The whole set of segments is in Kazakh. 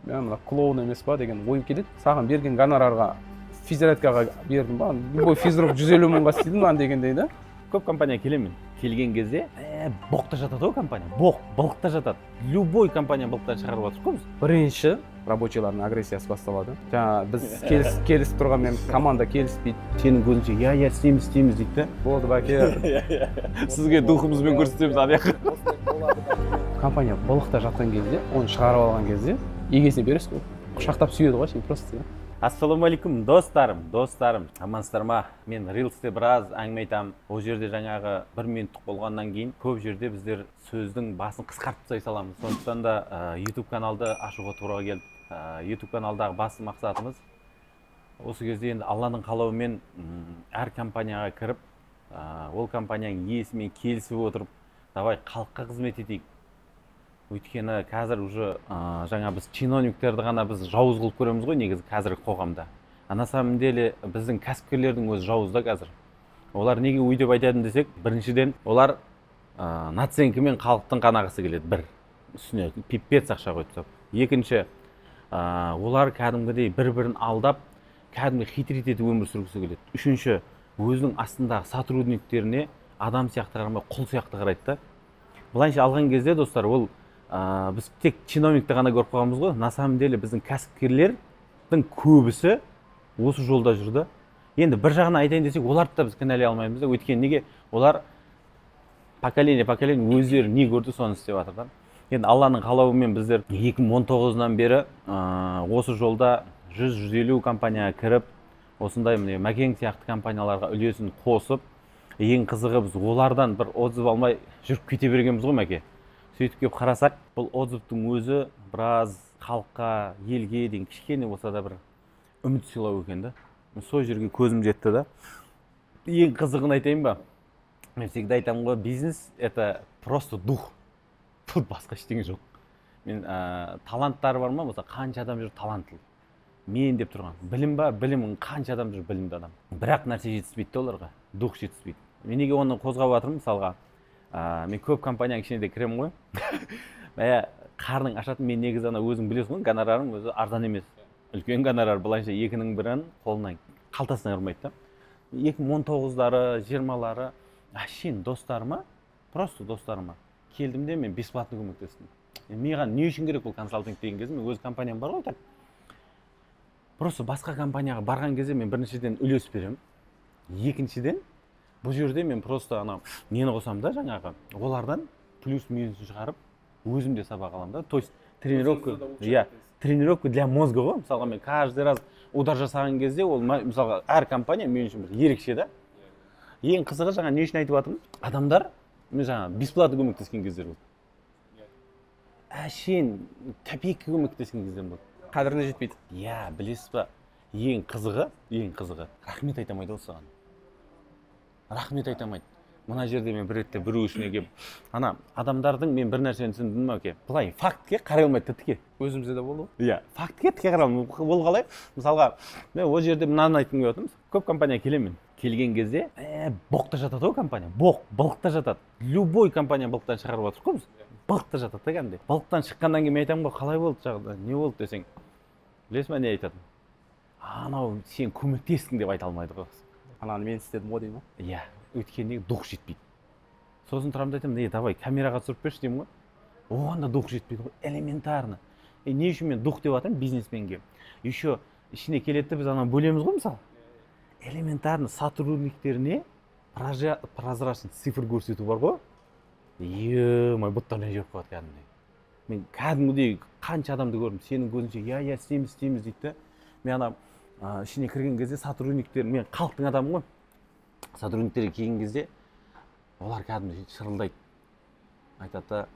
Мына клоун емес па деген ой келеді. Саған берген гонорарға физзарядкаға бердім ба? Любой физрук 150 мыңға істейді мынаны дегендей да. Көп компания келемін. Келген кезде боқта жатады ғой компания. Боқ, былықта жатады. Любой компания былықтан шығарып жатыр ғой біз. Бірінші рабочийлардың агрессиясы басталады. Жаңа біз келісіп тұрғанмен команда келіспейді. Сенің көзінше, я, я, істейміз, істейміз дейді да. Болды, бәке. Сізге духымызбен көрсетеміз ана жаққа. Компания былықта жатқан кезде, оны шығарып алған кезде егесіне бересіз ғой. Құшақтап сүйеді ғой сені просто. Ассалаумағалейкум, достарым, достарым. Амансыздар ма? Мен Reels'те біраз әңгіме айтамын. Ол жерде жаңағы бір минуттық болғаннан кейін көп жерде біздер сөздің басын қысқартып тастай саламыз. Сондықтан да YouTube каналды ашуға тура келді. YouTube каналдағы басты мақсатымыз осы кезде енді Алланың қалауымен әр компанияға кіріп, ол компанияның иесімен келісіп отырып, давай халыққа қызмет етейік. Өйткені қазір уже жаңа біз чиновниктерді ғана біз жауыз қылып көреміз ғой негізі қазіргі қоғамда. А на самом деле біздің кәсіпкерлердің өзі жауыз да қазір. Олар неге өй деп айтатын десек, біріншіден олар наценкімен халықтың қанағысы келеді бір. Үстіне пипец ақша қойып тастап. Екінші, олар кәдімгідей бір-бірін алдап, кәдімгі хитрить етіп өмір сүргісі келеді. Үшінші, өзінің астындағы сотрудниктеріне адам сияқты қарамай, құл сияқты қарайды да. Былайша алған кезде, достар, ол біз тек чиновникті ғана көріп қойғанбыз ғой. На самом деле біздің кәсіпкерлердің көбісі осы жолда жүр да. Енді бір жағынан айтайын десек, оларды да біз кінәлай алмаймыз да. Өйткені неге? Олар поколение поколение өздері не көрді, соны істеп жатыр да. Енді Алланың қалауымен біздер 2019-нан бері осы жолда 100-150 компанияға кіріп, осындай міне Мәкең сияқты компанияларға үлесін қосып, ең қызығы біз олардан бір отзыв алмай жүріп кете бергенбіз ғой, Мәке. Сөйтіп келіп қарасақ, бұл отзывтың өзі біраз халыққа, елге дейін кішкене болса да бір үміт сыйлау екен да. Мен сол жерге көзім жетті да. Ең қызығын айтайын ба? Мен всегда айтамын ғой, бизнес это просто дух. Тут басқа ештеңе жоқ. Мен таланттары бар ма? Болса қанша адам жүр талантлы. Мен деп тұрған. Білім ба? Білім қанша адам жүр білімді адам. Бірақ нәрсе жетіспейді де оларға. Дух жетіспейді. Мен неге оны қозғап жатырмын мысалға? Мен көп компанияның ішіне де кіремін ғой. Мә, қарның ашатын мен негізі ана өзің білесің ғой, гонорарым өзі арзан емес. Үлкен гонорар, былайша екінің бірін қолынан қалтасынан ұрмайды да. 2019-лары, 20-лары әшейін достарыма, просто достарыма келдім де мен бесплатно көмектестім. Маған не үшін керек бұл консалтинг деген кезде, мен өз компаниям бар ғой так. Просто басқа компанияға барған кезде мен біріншіден үлес беремін. Екіншіден бұл жерде мен просто анау нені қосамын да жаңағы, олардан плюс минусын шығарып өзім де сабақ аламын да. То есть тренировка, иә, тренировка для мозга ғой. Мысалға мен каждый раз удар жасаған кезде ол мысалға әр компания мен үшін бір ерекше да. Ең қызығы жаңа не үшін айтып жатырмын? Адамдар мен жаңа бесплатно көмектескен кездер болды. Әшейін копейка көмектескен кездер болды. Қадіріне жетпейді. Иә, білесіз ба? Ең қызығы, ең қызығы рахмет айта алмайды ол саған. Рахмет айта алмайды. Мына жерде мен бір ретте біреу ішіне келіп, ана адамдардың мен бір нәрсені түсіндім әке. Былай фактке қарай алмайды тіке. Өзімізде де болды ғой. Иә, фактке тіке қарай алмайды. Ол қалай? Мысалға, мен ол жерде мынаны айтқым келіп жатыр. Көп компания келемін. Келген кезде боқта жатады ғой компания. Боқ, былықта жатады. Любой компания былықтан шығарып жатыр ғой біз. Былықта жатады да кәдімгідей. Былықтан шыққаннан кейін мен айтамын ғой, қалай болды жағдай, не болды десең, білесің ба не айтады? Анау сен көмектестің деп айта алмайды ғой. Ананы мен істедім ғой деймін ба? Иә, өйткені неге дух жетпейді. Сосын тұрамын да айтамын, давай камераға түсіріп берші деймін ғой. Оған да дух жетпейді ғой, элементарно. Не үшін мен дух деп жатырмын бизнесменге? Еще ішіне келеді де біз ананы бөлеміз ғой мысалы. Элементарно сотрудниктеріне прозрачный цифр көрсету бар ғой. Е-май, бұттарынан жеп қояды кәдімгідей. Мен кәдімгідей қанша адамды көрдім, сенің көзінше, я, я, істейміз, істейміз дейді де. Мен ана ішіне кірген кезде сотрудниктер, мен халықтың адамы ғой. Сотрудниктерге келген кезде олар кәдімгідей шырылдайды. Айтады да,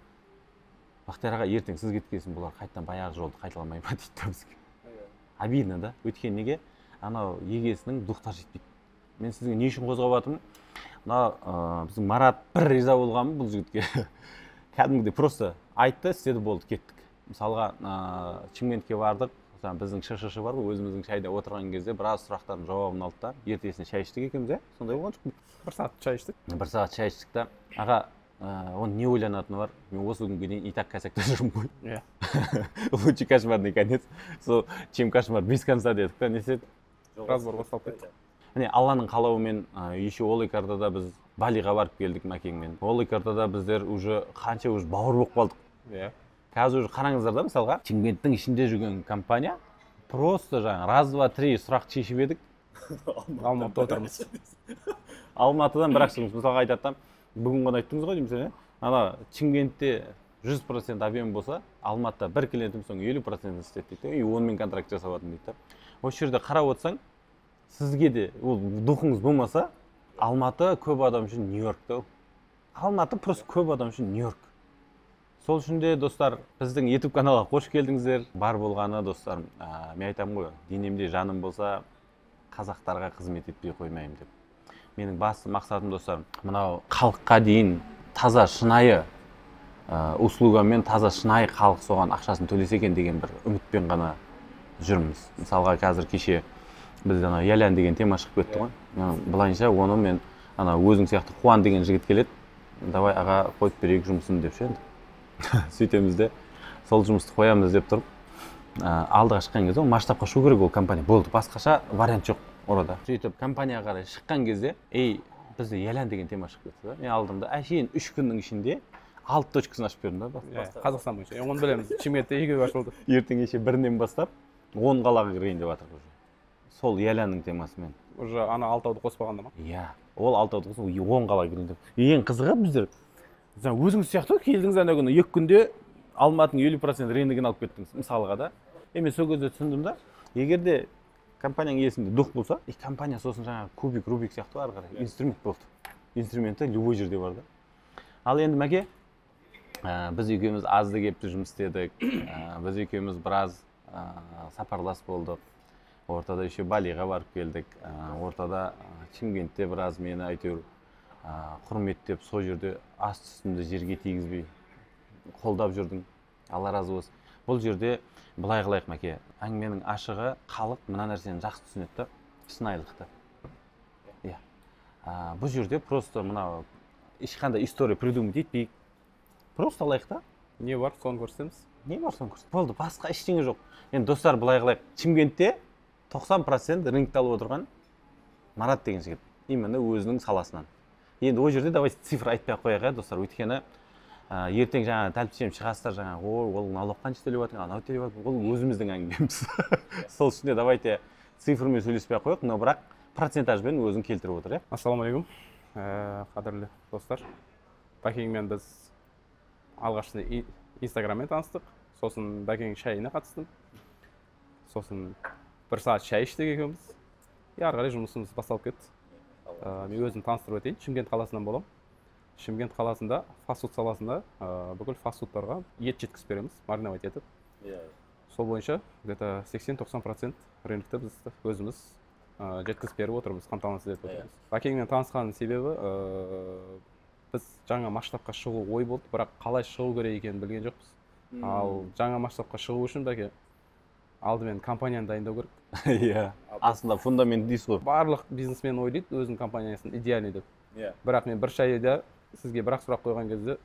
Бақтияр аға, ертең сіз кеткенсін, бұлар қайтадан баяғы жолды қайталамай ма дейді да бізге. Обидно да, өйткені неге? Анау егесінің духтары жетпейді. Мен сізге не үшін қозғап жатырмын? Мына біздің Марат бір риза болғанмын бұл жігітке. Кәдімгідей просто айтты, істеді, болды, кеттік. Мысалға, Шымкентке бардық, біздің ШШШ бар ғой, өзіміздің шайда отырған кезде біраз сұрақтардың жауабын алды да, ертесіне шай іштік екеуміз, иә? Сондай болған жоқ па? Бір сағат шай іштік. Бір сағат шай іштік та. Аға, Оның не ойланатыны бар, мен осы күнге дейін и так косякта жүрмін ғой. Иә. Лучше кошмарный конец, сол, чем кошмар без конца дедік та, не істедік? Разбор басталып кетті. Міне, Алланың қалауымен еще ол екі ортада біз Балиға барып келдік Мәкеңмен. Ол екі ортада біздер уже қанша уже бауыр болып қалдық. Иә. Қазір уже қараңыздар да, мысалға, Шымкенттің ішінде жүрген компания просто жаңағы раз, два, три сұрақ шешіп едік. Алматыда отырмыз. Алматыдан бірақ шығыңыз. Мысалға, айтады да, бүгін ғана айттыңыз ғой деймін сен, иә, ана Шымкентте 100% объем болса, Алматыда бір клиентім соң 50%-ін істеді дейді да, и онымен контракт жасап жатырмын дейді да. Осы жерде қарап отырсаң, сізге де ол духыңыз болмаса, Алматы көп адам үшін Нью Йорк та ол. Алматы просто көп адам үшін Нью Йорк. Сол үшін де, достар, біздің YouTube каналға қош келдіңіздер. Бар болғаны, достарым, мен айтамын ғой, денемде жаным болса, қазақтарға қызмет етпей қоймаймын деп. Менің басты мақсатым, достарым, мынау халыққа дейін таза, шынайы услугамен, таза, шынайы халық соған ақшасын төлесе екен деген бір үмітпен ғана жүрміз. Мысалға, қазір кеше бізде анау Ялян деген тема шығып кетті ғой. Былайынша оны мен ана өзің сияқты Қуан деген жігіт келеді, давай, аға, қойып берейік жұмысын деп ше. Енді сөйтеміз де, сол жұмысты қоямыз деп тұрып, алдыға шыққан кезде, ол масштабқа шығу керек ол компания болды, басқаша вариант жоқ орада. Сөйтіп компанияға қарай шыққан кезде, ей, бізде Ялян деген тема шығып кетті да, мен алдым да, әшейін 3 күннің ішінде алты точкасын ашып бердім да. Иә, Қазақстан бойынша. Оны білеміз, Шымкентте екеуі ашылды. Ертең кеше 1-інен бастап 10 қалаға кірейін деп жатырмық уже сол Ялянның темасымен. Уже ана алтауды қоспағанда ма? Иә, ол алтауды қосып, 10 қалаға кірейін деп. Ең қызығы, біздер жаңа өзіңіз сияқты ғой, келдіңіз ана күні, 2 күнде Алматының 50% рыногын алып кеттіңіз мысалға да. Е, мен сол кезде түсіндім да, егер де компанияның иесінде дух болса, и компания сосын жаңағы кубик Рубик сияқты ғой, ары қарай инструмент болды, инструменті любой жерде бар да. Ал енді, Мәке, біз екеуміз азды кепті жұмыс істедік, біз екеуміз біраз сапарлас болдық, ортада еще Балиға барып келдік, ортада Шымкентте біраз мені әйтеуір құрметтеп, сол жерде асты үстімді жерге тигізбей қолдап жүрдің, Алла разы болсын. Бұл жерде былай қылайық, Мәке, әңгіменің ашығы, халық мына нәрсені жақсы түсінеді да, шынайылықты, иә. Бұл жерде просто мынау ешқандай история придумать етпейік, просто алайық та. Не бар, соны көрсетеміз. Не бар, соны көрсет, болды, басқа ештеңе жоқ. Енді, достар, былай қылайық, Шымкентте 90% рынокты алып отырған Марат деген жігіт, именно өзінің саласынан. Енді ол жерде давайте цифр айтпай ақ қояйық, иә, достар, өйткені ертең жаңағы тәлпіштеніп шығасыздар, жаңағы, ой, ол налог қанша төлеп жатыр, анау төлеп жатыр, ол өзіміздің әңгімеміз. Сол үшін де давайте цифрмен сөйлеспей ақ қояйық, но бірақ процентажбен өзің келтіріп отыр, иә. Ассалаумағалейкум, қадірлі достар! Бәкеңмен біз алғашында Инстаграммен таныстық, сосын Бәкеңнің шайына қатыстым, сосын бір сағат шай іштік екеуміз, и ары қарай жұмысымыз басталып кетті. Мен өзім таныстырып өтейін, Шымкент қаласынан боламын. Шымкент қаласында фастфуд саласында бүкіл фастфудтарға ет жеткізіп береміз, мариновать етіп. Сол бойынша где-то 80-90% рынокты біз өзіміз жеткізіп беріп отырмыз, қамтамасыз етіп отырмыз. Бәкеңмен танысқан себебі, біз жаңа масштабқа шығу ой болды, бірақ қалай шығу керек екенін білген жоқпыз. Ал жаңа масштабқа шығу үшін, бәке, алдымен компанияны дайындау керек. Иә, астында фундамент дейсіз ғой. Барлық бизнесмен ойлайды өзінің компаниясын идеальный деп. Бірақ мен бір шайда сізге бір ақ сұрақ қойған кезде,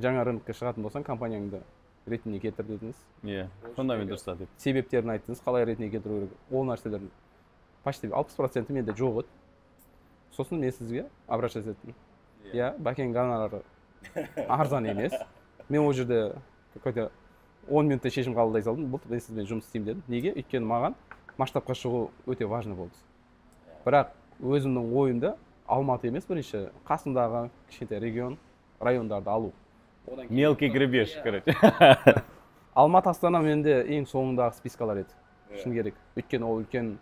жаңа рынокқа шығатын болсаң, компанияңды ретіне келтір дедіңіз. Иә, фундамент дұрыста деп. Себептерін айттыңыз, қалай ретіне келтіру керек. Ол нәрселердің почти 60%-і менде жоқ еді. Сосын мен сізге обращаться еттім. Иә, бәкең гонорары арзан емес. Мен ол жерде какой-то 10 минутта шешім қабылдай салдым, болды, мен сізбен жұмыс істеймін дедім. Неге? Өйткені маған масштабқа шығу өте важно болды. Бірақ өзімнің ойымда Алматы емес, бірінші қасымдағы кішкентай регион, райондарды алу. Одан кейін Мелкий грабеж, короче. Алматы, Астана менде ең соңындағы спискалар еді, шыны керек, өйткені ол үлкен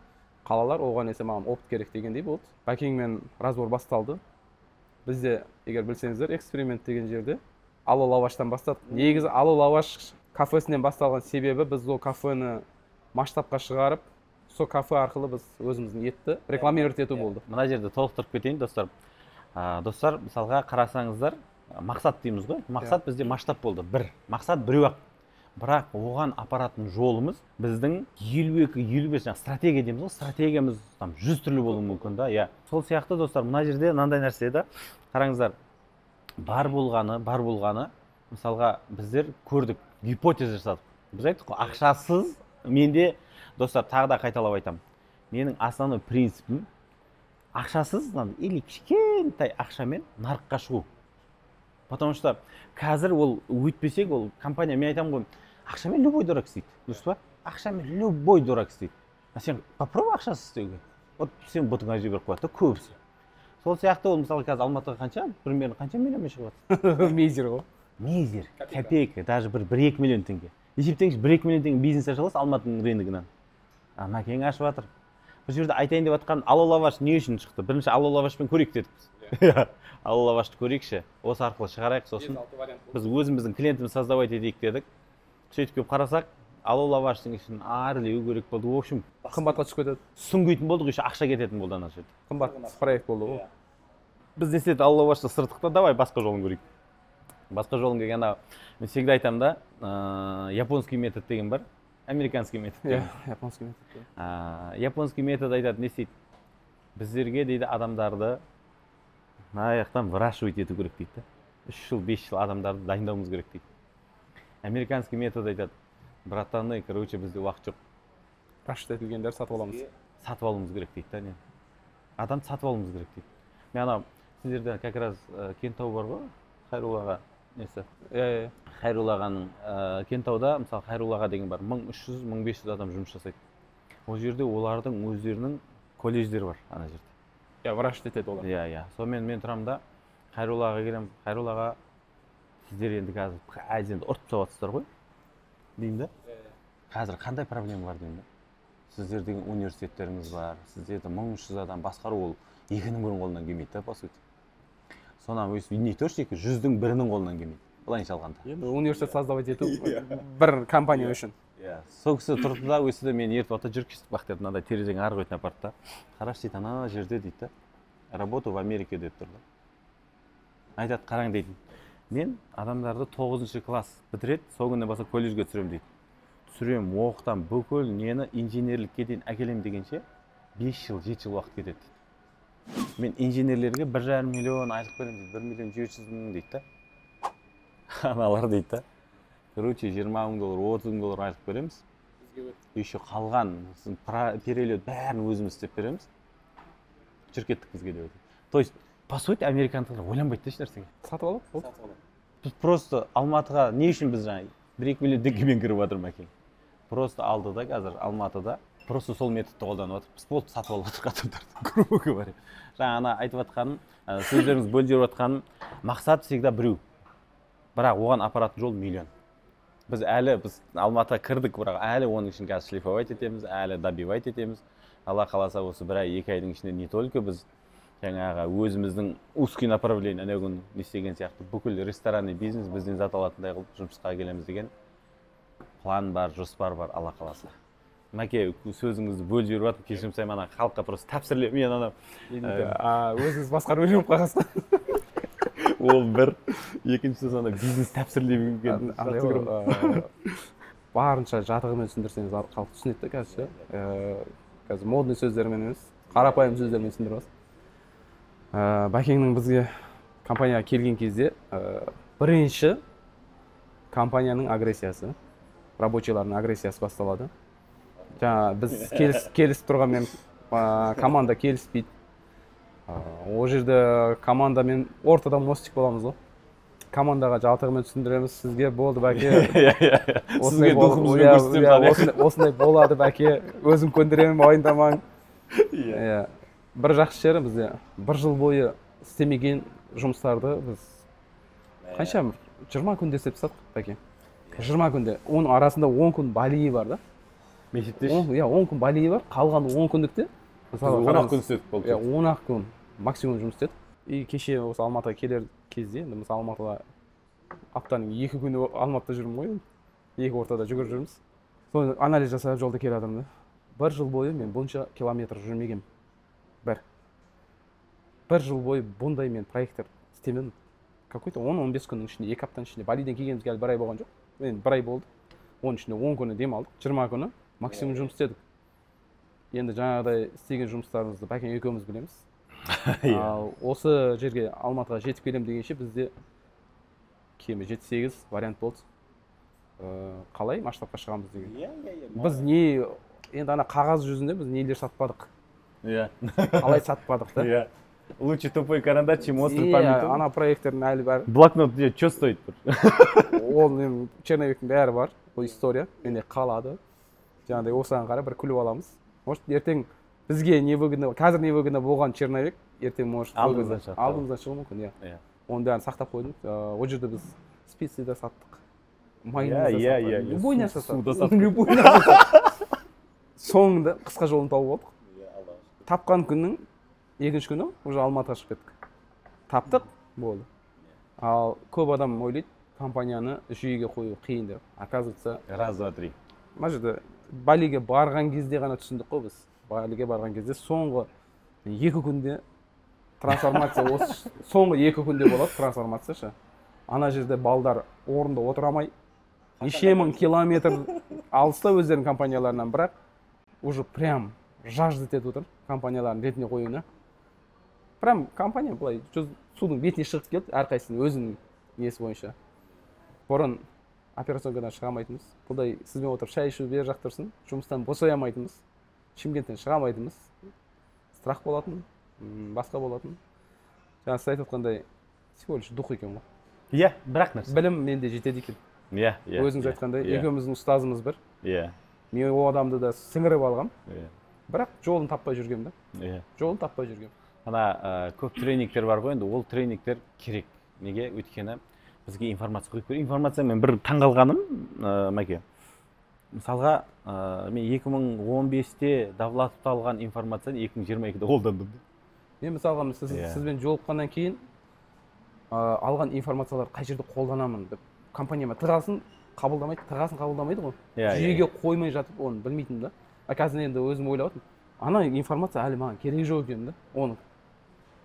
қалалар, оған есе маған опыт керек дегендей болды. Бәкеңмен разбор басталды. Бізде, егер білсеңіздер, эксперимент деген жерде Алло Лаваштан бастадық. Негізі Алло Лаваш кафесінен басталған себебі, біз ол кафені масштабқа шығарып, сол кафе арқылы біз өзіміздің етті рекламировать ету болды. Мына жерде толықтырып кетейін, достар. Достар, мысалға, қарасаңыздар, мақсат дейміз ғой, мақсат бізде масштаб болды, бір мақсат біреу ақ, бірақ оған апаратын жолымыз біздің 52, 55 жаңағы стратегия дейміз ғой, стратегиямыз там 100 түрлі болуы мүмкін да, иә. Сол сияқты, достар, мына жерде мынандай нәрсе да, қараңыздар. Бар болғаны, мысалға, біздер көрдік, гипотеза жасадық. Біз айттық қой, ақшасыз менде, достар, тағы да қайталап айтамын. Менің основной принципім ақшасыз или кішкентай ақшамен нарыққа шығу. Потому что қазір ол өтпесек, ол компания, мен айтамын ғой, ақшамен любой дурак істейді, дұрыс па? Ақшамен любой дурак істейді. А сен попробуй ақшасыз істеуге. Вот сен бұтыңа жіберіп қояды да көбісі. Сол сияқты ол, мысалы, қазір Алматыға қанша, примерно қанша миллионмен шығып жатыр? Мизер ғой. Мизер, копейка, даже бір 1-2 миллион теңге. Есептеңізші, 1-2 миллион теңге бизнес аша аласыз Алматының рыногынан. А Мәкең ашып жатыр. Бұл жерде айтайын деп жатқан, Алло Лаваш не үшін шықты? Бірінші Алло Лавашпен көрейік дедік біз. Алло Лавашты көрейікші, осы арқылы шығарайық, сосын біз өзіміздің клиентімізді создавать етейік дедік. Сөйтіп келіп қарасақ, Алло Лаваштың ішін әрлеу керек болды. В общем, қымбатқа түсіп кетеді. Сүңгитін болдық, еще ақша кететін болды ана жерде. Қымбат проект болды ғой. Біз не істедік? Алло Лавашты сырттық та, давай басқа жолын көрейік. Басқа жолын келген, ана мен всегда айтамын да, японский метод деген бар, американский метод деген. Иә, японский метод. Японский метод айтады, не істейді? Біздерге дейді, адамдарды мына жақтан выращивать ету керек дейді да. 3 жыл, 5 жыл адамдарды дайындауымыз керек дейді. Американский метод айтады, братаны, короче, бізде уақыт жоқ. Рашид етілгендер сатып аламыз. Сатып алуымыз керек дейді да, не. Адамды сатып алуымыз керек дейді. Мен ана сіздерде как раз Кентау бар ғой, Хайруллаға несі? Иә, иә. Хайрулла ағаның Кентауда, мысалы, Хайрулла аға деген бар, 1300, 1500 адам жұмыс жасайды. Ол жерде олардың өздерінің колледждері бар ана жерде. Иә, выращивать етеді олар. Иә, иә. Сонымен мен тұрамын да, Хайрулла ағаға келемін. Хайрулла аға, сіздер енді қазір енді ұрып тастап жатсыздар ғой деймін да. Қазір қандай проблема бар деймін да. Сіздер деген университеттеріңіз бар, сіздерді 1300 адам басқару ол екінің бірінің қолынан келмейді да, по сути. Сонан өйстіп не то что екі, 100-дің бірінің қолынан келмейді, былайынша алғанда. Енді университет создавать ету бір компания үшін. Иә. Сол кісі тұрды да, өйстіп мені ертіп алды да, жүр кеттік бақ деп, мынандай терезенің арғы бетіне апарды да. Қарашы дейді, ана жерде дейді да, работу в Америке деп тұр да. Айтады, қараң дейді. Мен адамдарды 9 класс бітіреді, сол күннен бастап колледжге түсіремін дейді. Түсіремін, оқытамын, бүкіл нені инженерлікке дейін әкелемін дегенше 5 жыл, 7 жыл уақыт кетеді дейді. Мен инженерлерге 1,5 миллион айлық беремін дейді, 1 миллион 700 мың дейді да. Аналар дейді да. Короче, 20 мың доллар, 30 мың доллар айлық береміз. Еще қалған перелет бәрін өзіміз істеп береміз. Жүр кеттік бізге деп айтады. То есть, по сути, американдықтар ойланбайды да еш нәрсеге. Сатып алып, болды. Біз просто Алматыға не үшін біз жаңа 1-2 миллион теңгемен кіріп жатыр Мәкең? Просто алды да қазір Алматыда просто сол методты қолданып жатыр. Біз болды сатып алып жатырық адамдарды, грубо говоря. Жаңа ана айтып жатқаным, сөздеріңіз бөліп жіберіп жатқаным, мақсат всегда біреу. Бірақ оған апаратын жол миллион. Біз әлі Алматыға кірдік, бірақ әлі оның үшін қазір шлифовать етеміз, әлі добивать етеміз. Алла қаласа осы бір ай, 2 айдың ішінде не только біз жаңағы өзіміздің узкий направление, ана күн не істеген сияқты бүкіл ресторанный бизнес бізден зат алатындай қылып жұмысқа келеміз деген план бар, жоспар бар, Алла қаласа. Мәке, сөзіңізді бөліп жіберіп жатырмын, кешірім сұраймын, ана халыққа просто тәпсірлеп, мен ана, Енді, өзіңіз басқарып үйреніп қалғансыз. Ол бір, екіншісі ана бизнес тәпсірлеп келген. Андай ғой, барынша жатығымен түсіндірсеңіз, халық түсінеді да қазір ше. Қазір модный сөздермен емес, қарапайым сөздермен түсіндіріп аласыз. Бәкеңнің бізге компанияға келген кезде, бірінші компанияның агрессиясы, рабочийлардың агрессиясы басталады. Жаңа біз келісіп тұрғанмен, команда келіспейді. Ол жерде командамен ортада мостик боламыз ғой. Командаға жатығымен түсіндіреміз, сізге болды бәке. Иә. Осындай Сізге духымызбен көрсетеміз, ана. Осындай болады бәке, өзім көндіремін, уайымдамаң. Иә. Иә. Бір жақсы жері, бізде бір жыл бойы істемеген жұмыстарды біз қанша бір 20 күнде істеп тастадық бәке. 20 күнде. Оның арасында 10 күн Балиі бар да. Мектепте Иә, 10 күн Балиі бар, қалған 10 күндікте мысалы он ақ қараңыз, күн істедік болды. Иә, 10 ақ күн максимум жұмыс істедік. И кеше осы Алматыға келер кезде, енді мысалы Алматыға аптаның 2 күні Алматыда жүрмін ғой енді. Екі ортада жүгіріп жүрміз. Соны анализ жасап жолда келе жатырмын да. Бір жыл бойы мен бұнша километр жүрмегенмін. Бір. Бір жыл бойы бұндай мен проекттер істемедім. Какой-то 10-15 күннің ішінде, 2 аптаның ішінде. Балиден келгенімізге әлі бір ай болған жоқ. Енді бір ай болды. Оның ішінде 10 күні демалдық, 20 күні максимум жұмыс істедік. Енді жаңағыдай істеген жұмыстарымызды Бәкең екеуміз білеміз. Ал осы жерге, Алматыға жетіп келемін дегенше, бізде кемі 7-8 вариант болды. Қалай масштабқа шығамыз деген. Иә, иә, иә. Біз не енді, ана қағаз жүзінде біз нелер сатпадық, қалай сатпадық та. Иә. Лучше тупой карандаш, чем острый Иә, память. Ана проектордың әлі бәрі. Блокнот где что стоит? Ол мен черновиктің бәрі бар. Бұл история менде қалады. Жаңағыдай осыған қарап бір күліп аламыз. Может, ертең бізге не выгодно, қазір не выгодно болған черновик ертең, может, Алдымыздан выгодно. шығады. Алдымыздан шығуы мүмкін, иә. Оның бәрін сақтап қойдым. Ол жерде біз специи да саттық, майонез да саттық, любой нәрсе Су да саттық. саттық. Любой нәрсе саттық. Соңында қысқа жолын тауып алдық. Тапқан күннің екінші күні уже Алматыға шығып кеттік. Таптық, болды. Ал көп адам ойлайды, компанияны жүйеге қою қиын деп. Оказывается, Раз, два, три. Мына жерде Балиге барған кезде ғана түсіндік қой біз. Балиге барған кезде соңғы 2 күнде трансформация, осы соңғы 2 күнде болады трансформация ше. Ана жерде балдар орында отыра алмай, неше мың километр алыста өздерінің компанияларынан, бірақ уже прям жаждать етіп отыр компанияларын ретіне қоюына. Прям компания былай судың бетіне шығып келді, әрқайсысының өзінің несі бойынша. Бұрын операционкадан шыға алмайтынбыз, бұндай сізбен отырып шай ішу бер жақ тұрсын, жұмыстан босай алмайтынбыз, Шымкенттен шыға алмайтынбыз. Страх болатын, басқа болатын. Жаңа сіз айтып отқандай, всего лишь дух екен ғой. Иә, бірақ нәрсе. Білім менде жетеді екен. Иә, иә. Өзіңіз айтқандай, екеуміздің ұстазымыз бір. Мен ол адамды да сіңіріп алғам, бірақ жолын таппай жүргем да. Жолын таппай жүргем. Ана көп тренингтер бар ғой енді, ол тренингтер керек. Неге? Өйткені бізге информация құйып береді. Информациямен бір таңғалғаным, Мәке. Мысалға, мен 2015-те Довлатовта алған информацияны 2022-де қолдандым. Мен мысалға сіз, сізбен жолыққаннан кейін алған информацияларды қай жерде қолданамын деп, компанияма тығасын қабылдамайды, тығасын қабылдамайды ғой. Иә, иә, Жүйеге қоймай жатып оны білмейтінмін да. А қазір енді өзім ойлап отырмын, ана информация әлі маған керегі жоқ екен да, оны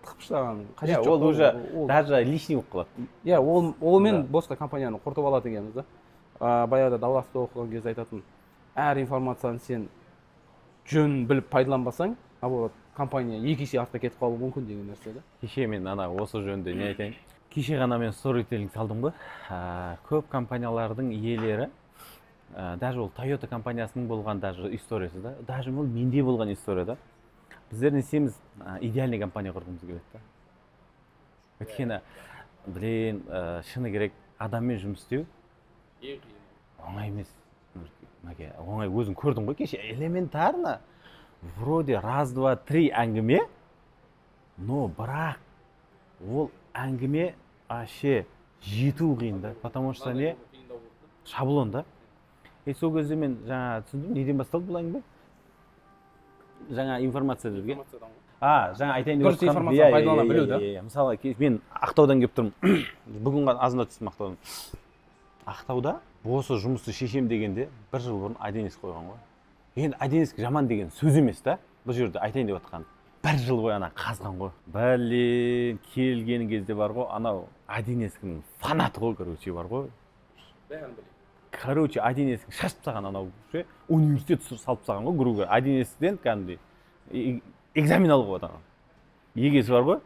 тығып тастаған қажет жоқ Ол та. Уже даже лишний болып қалады. Иә, ол олмен босқа компанияны құртып алады екенбіз да. Баяғыда Довлатовта оқыған кезде айтатын: әр информацияны сен жөнін біліп пайдаланбасаң, наоборот, компания екі есе артқа кетіп қалуы мүмкін деген нәрсе да. Кеше мен ана осы жөнінде не айтайын, кеше ғана мен сторителлинг салдым ғой. Көп компаниялардың иелері, даже ол Тойота компаниясының болған даже историясы да, даже ол менде болған история да. Біздер не істейміз? Идеальный компания құрғымыз келеді да. Өйткені, блин, шыны керек, адаммен жұмыс істеу оңай емес, Мәке, оңай. Өзің көрдің ғой кеше, элементарно, вроде раз, два, три әңгіме, но бірақ ол әңгіме вообще жету қиын да, потому что не шаблон да. И сол кезде мен жаңа түсіндім, неден басталды бұл әңгіме. Жаңа информация деп, иә, а жаңа айтайын деп Дұрыс отырғаным- информацияны пайдалана білу да. Иә. Мысалы, мен Ақтаудан келіп тұрмын, бүгін ғана азанда түстім Ақтаудан. Ақтауда осы жұмысты шешем дегенде бір жыл бұрын 1С қойған ғой. Енді 1С жаман деген сөз емес та, бұл жерде айтайын деп жатқаным, бір жыл бойы ана қазған ғой. Блин, келген кезде бар ғой, анау 1С-ның фанаты ғой, короче, бар ғой. Бәрін білемін. Короче, 1С шашып тастаған, анау ше университет салып тастаған ғой, грубо говоря, 1С-ден кәдімгідей экзамен алуға болады. Анау егесі бар ғой.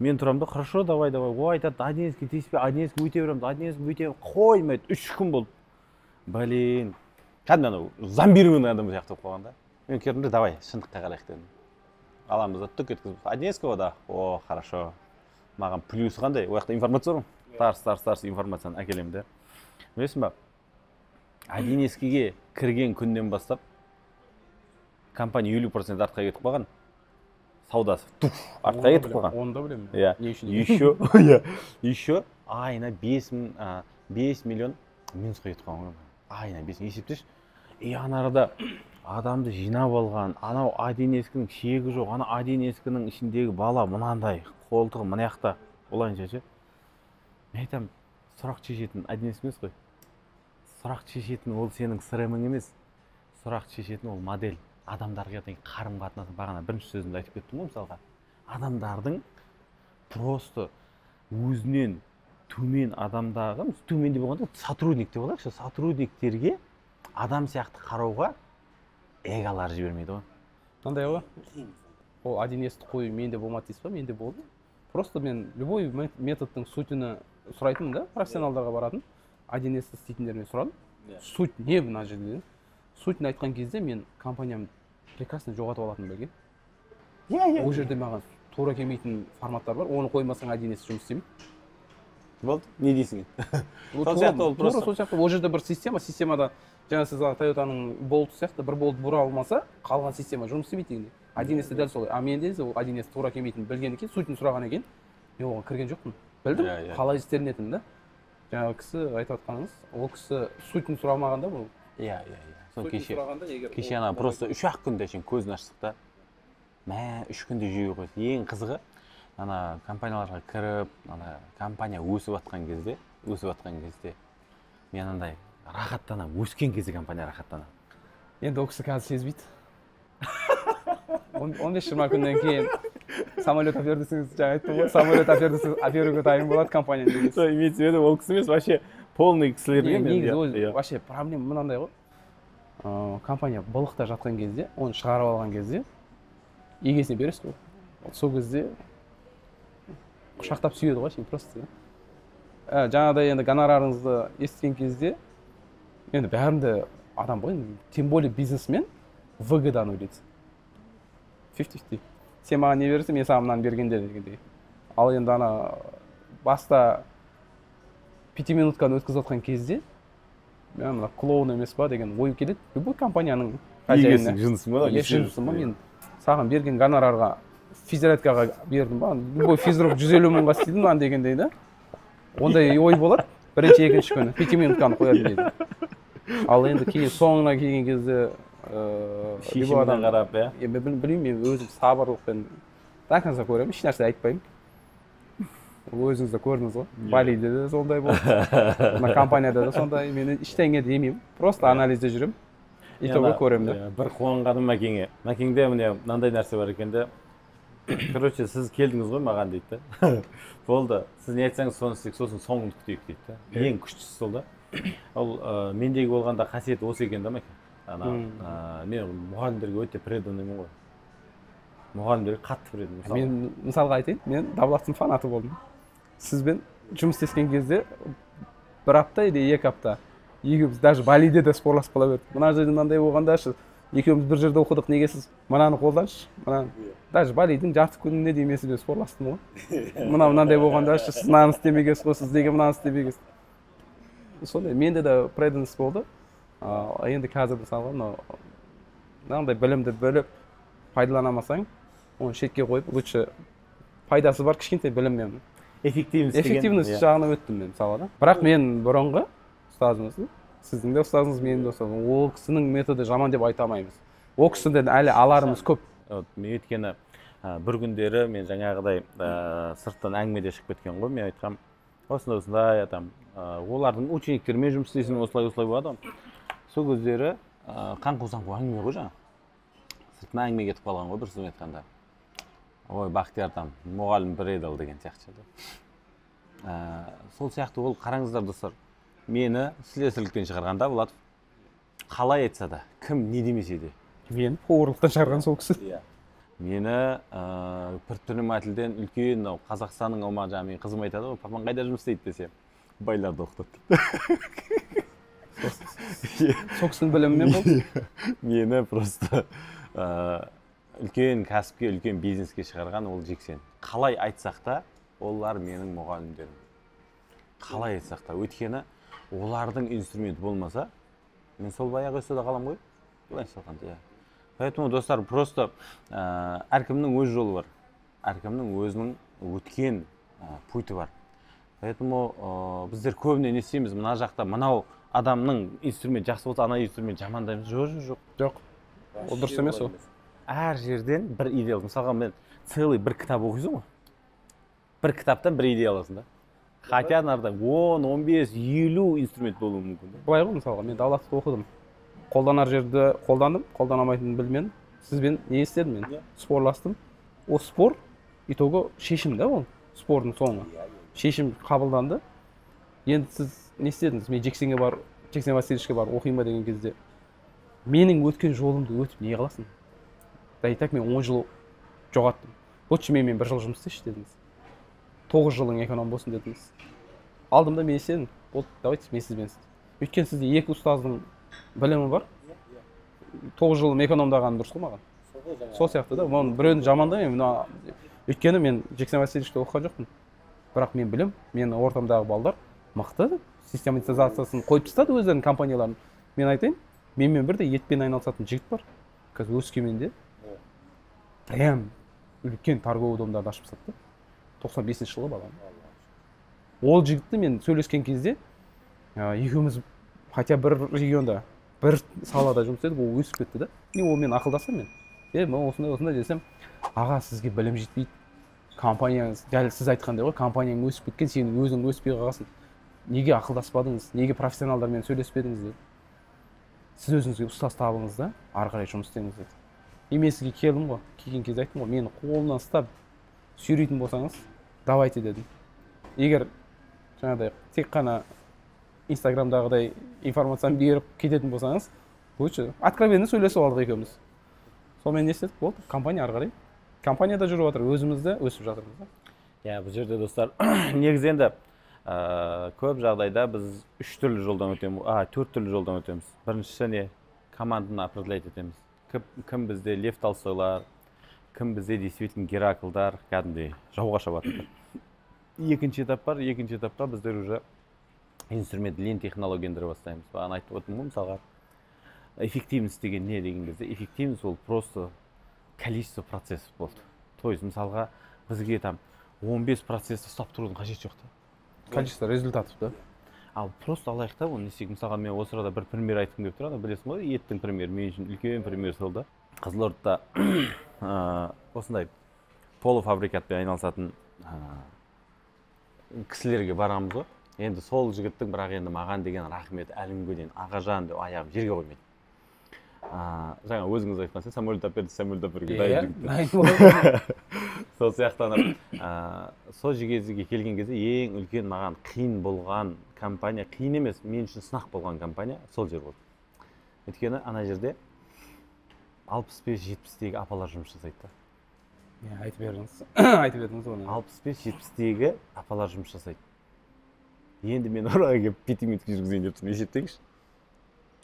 Мен тұрамын да: «Хорошо, давай, давай». Ол айтады: «1С-ке тиіспе, 1С-ке өйте береміз, 1С-ке бүйте қоймайды». 3 күн болды, блин, кәдімгі анау зомбированный адам сияқты болып қалған да. Мен келдім де: «Давай шындыққа қарайық», — дедім. Аламыз да, түк еткізіп 1С ғой да. О, хорошо, маған плюсы қандай? Ол жақта информация бар ғой, тарс, тарс, тарс информацияны әкелемін да. Білесің ба, 1С-ге кірген күннен бастап компания 50% артқа кетіп қалған, саудасы туф артқа кетіп қалған. Оны да білемін. Иә. Не үшін? Еще, иә, еще айына 5000, 5 миллион минусқа кетіп қалған ғой айына 5. Есептеші. И ана арада адамды жинап алған, анау 1С-ның шегі жоқ. Ана 1С-ның ішіндегі бала мынандай, қолтығы мына жақта, олайынша ше. Мен айтамын, сұрақ шешетін 1С емес қой, сұрақ шешетін ол сенің CRM емес, сұрақ шешетін ол модель, адамдарға деген қарым қатынасы. Бағана бірінші сөзімде айтып кеттім ғой, мысалға, адамдардың просто өзінен төмен адамдағы, төмен деп болғанда сотрудник деп алайықшы, сотрудниктерге адам сияқты қарауға эголары жібермейді ғой. Мынандай ғой. Ол 1С-ті қою менде болмады дейсіз ба? Менде болды. Просто мен любой методтың сутіні сұрайтынмын да, профессионалдарға баратын. 1С-ті істейтіндермен сұрадым. Суть не мына жерде? Сутін айтқан кезде мен компаниямды прекрасно жоғалтып алатынымды білгенмін. Иә, иә. Ол жерде маған тура келмейтін форматтар бар, оны қоймасаң 1С жұмыс істемейді. Болды, не дейсің енді? Ол Сол сияқты ол тура просто. Сол сияқты, ол жерде бір система, системада жаңа сіз ана Тойотаның болты сияқты бір болт бұра алмаса, қалған система жұмыс істемейді дегендей. 1С дәл солай. А менде ол 1С тура келмейтінін білгеннен кейін, сутін сұраған екен, мен оған кірген жоқпын. Білдім, Иә, иә. қалай істелінетінін да. Жаңағы кісі айтып жатқаныңыз, ол кісі сутін сұрамағанда бұл. Иә, иә, иә. Соны Сутін кеше сұрағанда егер кеше ол ана просто 3-ақ күнде әшейін көзін аштық та. Мә, 3 күнде жүйе қойды. Ең қызығы, ана компанияларға кіріп, ана компания өсіп жатқан кезде мен андай рахаттанамын, өскен кезде компания рахаттанамын. Енді ол кісі қазір сезбейді. 15-20 күннен кейін самолет әпер десеңіз, жаңа айттым ғой, самолет әпер десеңіз, әперуге дайын болады компания негізі. Сол имеется в виду, ол кісі емес, вообще полный кісілерге мен Негізі ол иә. вообще проблема мынандай ғой. Компания былықта жатқан кезде, оны шығарып алған кезде егесіне бересіз ғой. Вот сол кезде құшақтап сүйеді ғой сені просто. Жаңағыдай енді гонорарыңызды естіген кезде енді бәрінде адам ғой енді, тем более бизнесмен выгоданы ойлайды. 50-50. Сен маған не бересің, мен саған мынаны бергенде дегендей. Ал енді ана баста пятиминутканы өткізіп жатқан кезде мен мына клоун емес па деген ой келеді любой компанияның хозяинына. Егесің, жынысың ба? Е, жынысың ба? Мен саған берген гонорарға физзарядкаға бердім ба, любой физрук 150 мыңға істейді мынаны дегендей да. Ондай ой болады бірінші, екінші күні пятиминутканы қояды дейді. Ал енді кейін соңына келген кезде любой Шешіміне адам қарап, иә. Е, мен білмеймін, мен өзім сабырлықпен до конца көремін, ешнәрсе айтпаймын. Өзіңіз де көрдіңіз ғой, Балиде де сондай болды, мына компанияда да сондай. Мен ештеңе демеймін, просто анализде жүремін, итого көремін да. Иә, бір қуанғаным Мәкеңе, Мәкеңде міне мынандай нәрсе бар екен де. Короче, сіз келдіңіз ғой маған дейді да, болды, сіз не айтсаңыз, соны істейік, сосын соңын күтейік дейді да. Ең күштісі сол да. Ол мендегі болғанда қасиет осы екен да, Мәке. Ана мен мұғалімдерге өте преданныймын ғой, мұғалімдерге қатты преданный мысалы. Мен мысалға айтайын, мен Давлаттың фанаты болдым. Сізбен жұмыс істескен кезде бір апта или 2 апта екеуміз даже Балиде де спорласып қала бердік. Мына жерде мынандай болғанда шы, екеуміз бір жерде оқыдық, неге сіз мынаны қолданшы, мынаны. Даже Балидің жарты күніне дейін мен сізбен спорластым ғой. Мына мынандай болғанда шы, сіз мынаны істемегенсіз ғой, сіз неге мынаны істемегенсіз? Сондай менде де преданность болды. Ал енді қазір мысалға мынау мынандай білімді біліп пайдалана алмасаң, оны шетке қойып, лучше пайдасы бар кішкентай біліммен. Эффективность деген, Эффективность жағына өттім мен мысалға да. Бірақ мен бұрынғы ұстазымыздың, сіздің де ұстазыңыз, менің де ұстазым, ол кісінің методы жаман деп айта алмаймыз, ол кісіден әлі аларымыз көп. Вот, мен өйткені бір күндері мен жаңағыдай сырттан әңгімеде шығып кеткен ғой. Мен айтқам, осындай осындай там олардың учениктерімен жұмыс істейсің, осылай осылай болады ғой. Сол кездері қаңқу саңқу әңгіме ғой, жаңағы сыртынан әңгіме кетіп қалған ғой. Бір сөзбен айтқанда, ой, Бақтияр там мұғалім предал деген сияқты ше. Сол сияқты ол, қараңыздар, достар, мені слесарьліктен шығарғанда Булатов қалай айтса да, кім не демесе де. Мені поварлықтан шығарған сол кісі. Иә, мені предпринимательден үлкен мынау Қазақстанның аумағы, жаңағы менің қызым айтады ғой, папаң қайда жұмыс істейді десе, байларды оқытады дейді. Сол кісінің білімімен болды. Мені просто үлкен кәсіпке, үлкен бизнеске шығарған ол Жексен. Қалай айтсақ та, олар менің мұғалімдерім, қалай айтсақ та. Өйткені олардың инструменті болмаса, мен сол баяғы өсуде қаламын ғой, былайша айтқанда, иә. Поэтому, достар, просто әркімнің өз жолы бар, әркімнің өзінің өткен пути бар. Поэтому біздер көбіне не істейміз? Мына жақта мынау адамның инструмент жақсы болса, ана инструмент жамандаймыз. Жоқ, жоқ, жоқ. Жоқ, ол дұрыс емес ол. Әр жерден бір идея. Мысалға, мен целый бір кітап оқисың ғой, бір кітаптан бір идея аласың да, хотя анарда 10, 15, 50 инструмент болуы мүмкін да. Былай ғой, мысалға, мен Давлатовты оқыдым, қолданар жерді қолдандым, қолдана алмайтынын білмедім. Сізбен не істедім мен? Спорластым. Ол спор итого шешім да, ол спордың соңы шешім қабылданды. Енді сіз не істедіңіз? Мен Жексенге барып, Жексен Васильевичке барып оқимын ба деген кезде, менің өткен жолымды өтіп не қыласың? Да и так мен 10 жыл Жоғаттым. Лучше менімен бір жыл жұмыс істеші дедіңіз. 9 жылың эконом болсын дедіңіз. Алдым да мен істедім. Болды, давайте мен сізбен істеймін. Өйткені сізде екі ұстаздың білімі бар. 9 жылым экономдағаным дұрыс қой маған. Сол сияқты да, оны біреуді жамандаймын. Мына өйткені мен Жексен Васильевичті оқыған жоқпын. Бірақ мен білем, менің ортамдағы балдар мықты систематизациясын қойып тастады өздерінің компанияларын. Мен айтайын, менімен бірдей етпен айналысатын жігіт бар. Қазір Өскеменде прям үлкен торговый домдарды ашып тастады. 95 жылғы бала. Ол жігітті мен сөйлескен кезде екеуміз хотя бір регионда, бір салада жұмыс істедік, ол өсіп кетті да. И ол мен ақылдасам мен. Мен осындай осындай десем, аға, сізге білім жетпейді. Компанияңыз, дәл сіз айтқандай ғой, компанияң өсіп кеткен, сен өзің өспей қалғансың. Неге ақылдаспадыңыз, неге профессионалдармен сөйлеспедіңіз деді. Сіз өзіңізге ұстаз табыңыз да, ары қарай жұмыс істеңіз деді. И мен сізге келдім ғой, келген кезде айттым ғой, мені қолымнан ұстап сүйрейтін болсаңыз, давайте дедім. Егер жаңағыдай тек қана Инстаграмдағыдай информацияны беріп кететін болсаңыз, лучше откровенно сөйлесіп алдық екеуміз. Сонымен не істедік? Болды, компания ары қарай. Компанияда жүріп жатыр, өзіміз де өсіп жатырмыз да. Иә, бұл жерде достар, негізі енді көп жағдайда біз үш түрлі жолдан өтеміз, төрт түрлі жолдан өтеміз. Біріншісі не? Команданы определять етеміз. Кім бізде Лев Толстойлар, кім бізде действительно Гераклдар, кәдімгідей жауға шабатындар. Екінші этап бар, екінші этапта біздер уже инструмент lean технология ендіре бастаймыз. Бағана айтып отырмын ғой, мысалға, эффективность деген не деген кезде, эффективность ол просто количество процессов болды. То есть, мысалға, бізге там 15 процессті ұстап тұрудың қажеті жоқ та. Количество результатов, да? Ал просто алайық та, оны не істейік? Мысалға, мен осы арада бір пример айтқым келіп тұр, ана білесің ғой, еттің примері, мен үшін үлкен пример сол да. Қызылордада осындай полуфабрикатпен айналысатын кісілерге барамыз ғой. Енді сол жігіттің бірақ енді маған деген рахметі әлі күнге дейін, ағажан деп аяғым жерге қоймайды. Жаңа өзіңіз айтқан сен самолет әперді, самолет әперуге дайын жігіт. Сол сияқты ана, сол жерге келген кезде ең үлкен маған қиын болған компания, қиын емес, мен үшін сынақ болған компания сол жер болды. Өйткені ана жерде 65-70-тегі апалар жұмыс жасайды да. Иә, айтып бердіңіз. Айтып едіңіз оны. 65-70-тегі апалар жұмыс жасайды. Енді мен ораға келіп пятиминутка жүргізейін деп тұрмын, есептеңізші.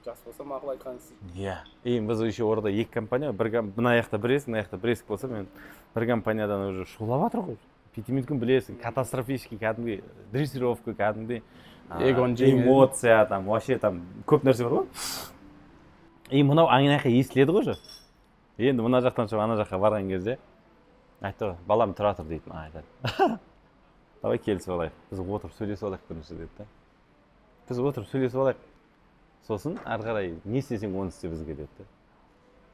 Жас болса мақұл айтқансыз. Иә. И біз еще орда екі компания, бір мына жақта бір есік, мына жақта бір есік болса, мен бір компаниядан уже шулап жатыр ғой. Пятиминутканы білесің, катастрофический кәдімгідей дрессировка, кәдімгідей эмоция, там вообще там көп нәрсе бар ғой. И мынау ана жаққа естіледі ғой уже. Енді мына жақтан шығып ана жаққа барған кезде айтты ғой, балам тұра тұр дейді маған айтады. Давай келісіп алайық, біз отырып сөйлесіп алайық бірінші деді да. Біз отырып сөйлесіп алайық. Сосын ары қарай не істесең оны істе бізге деді да.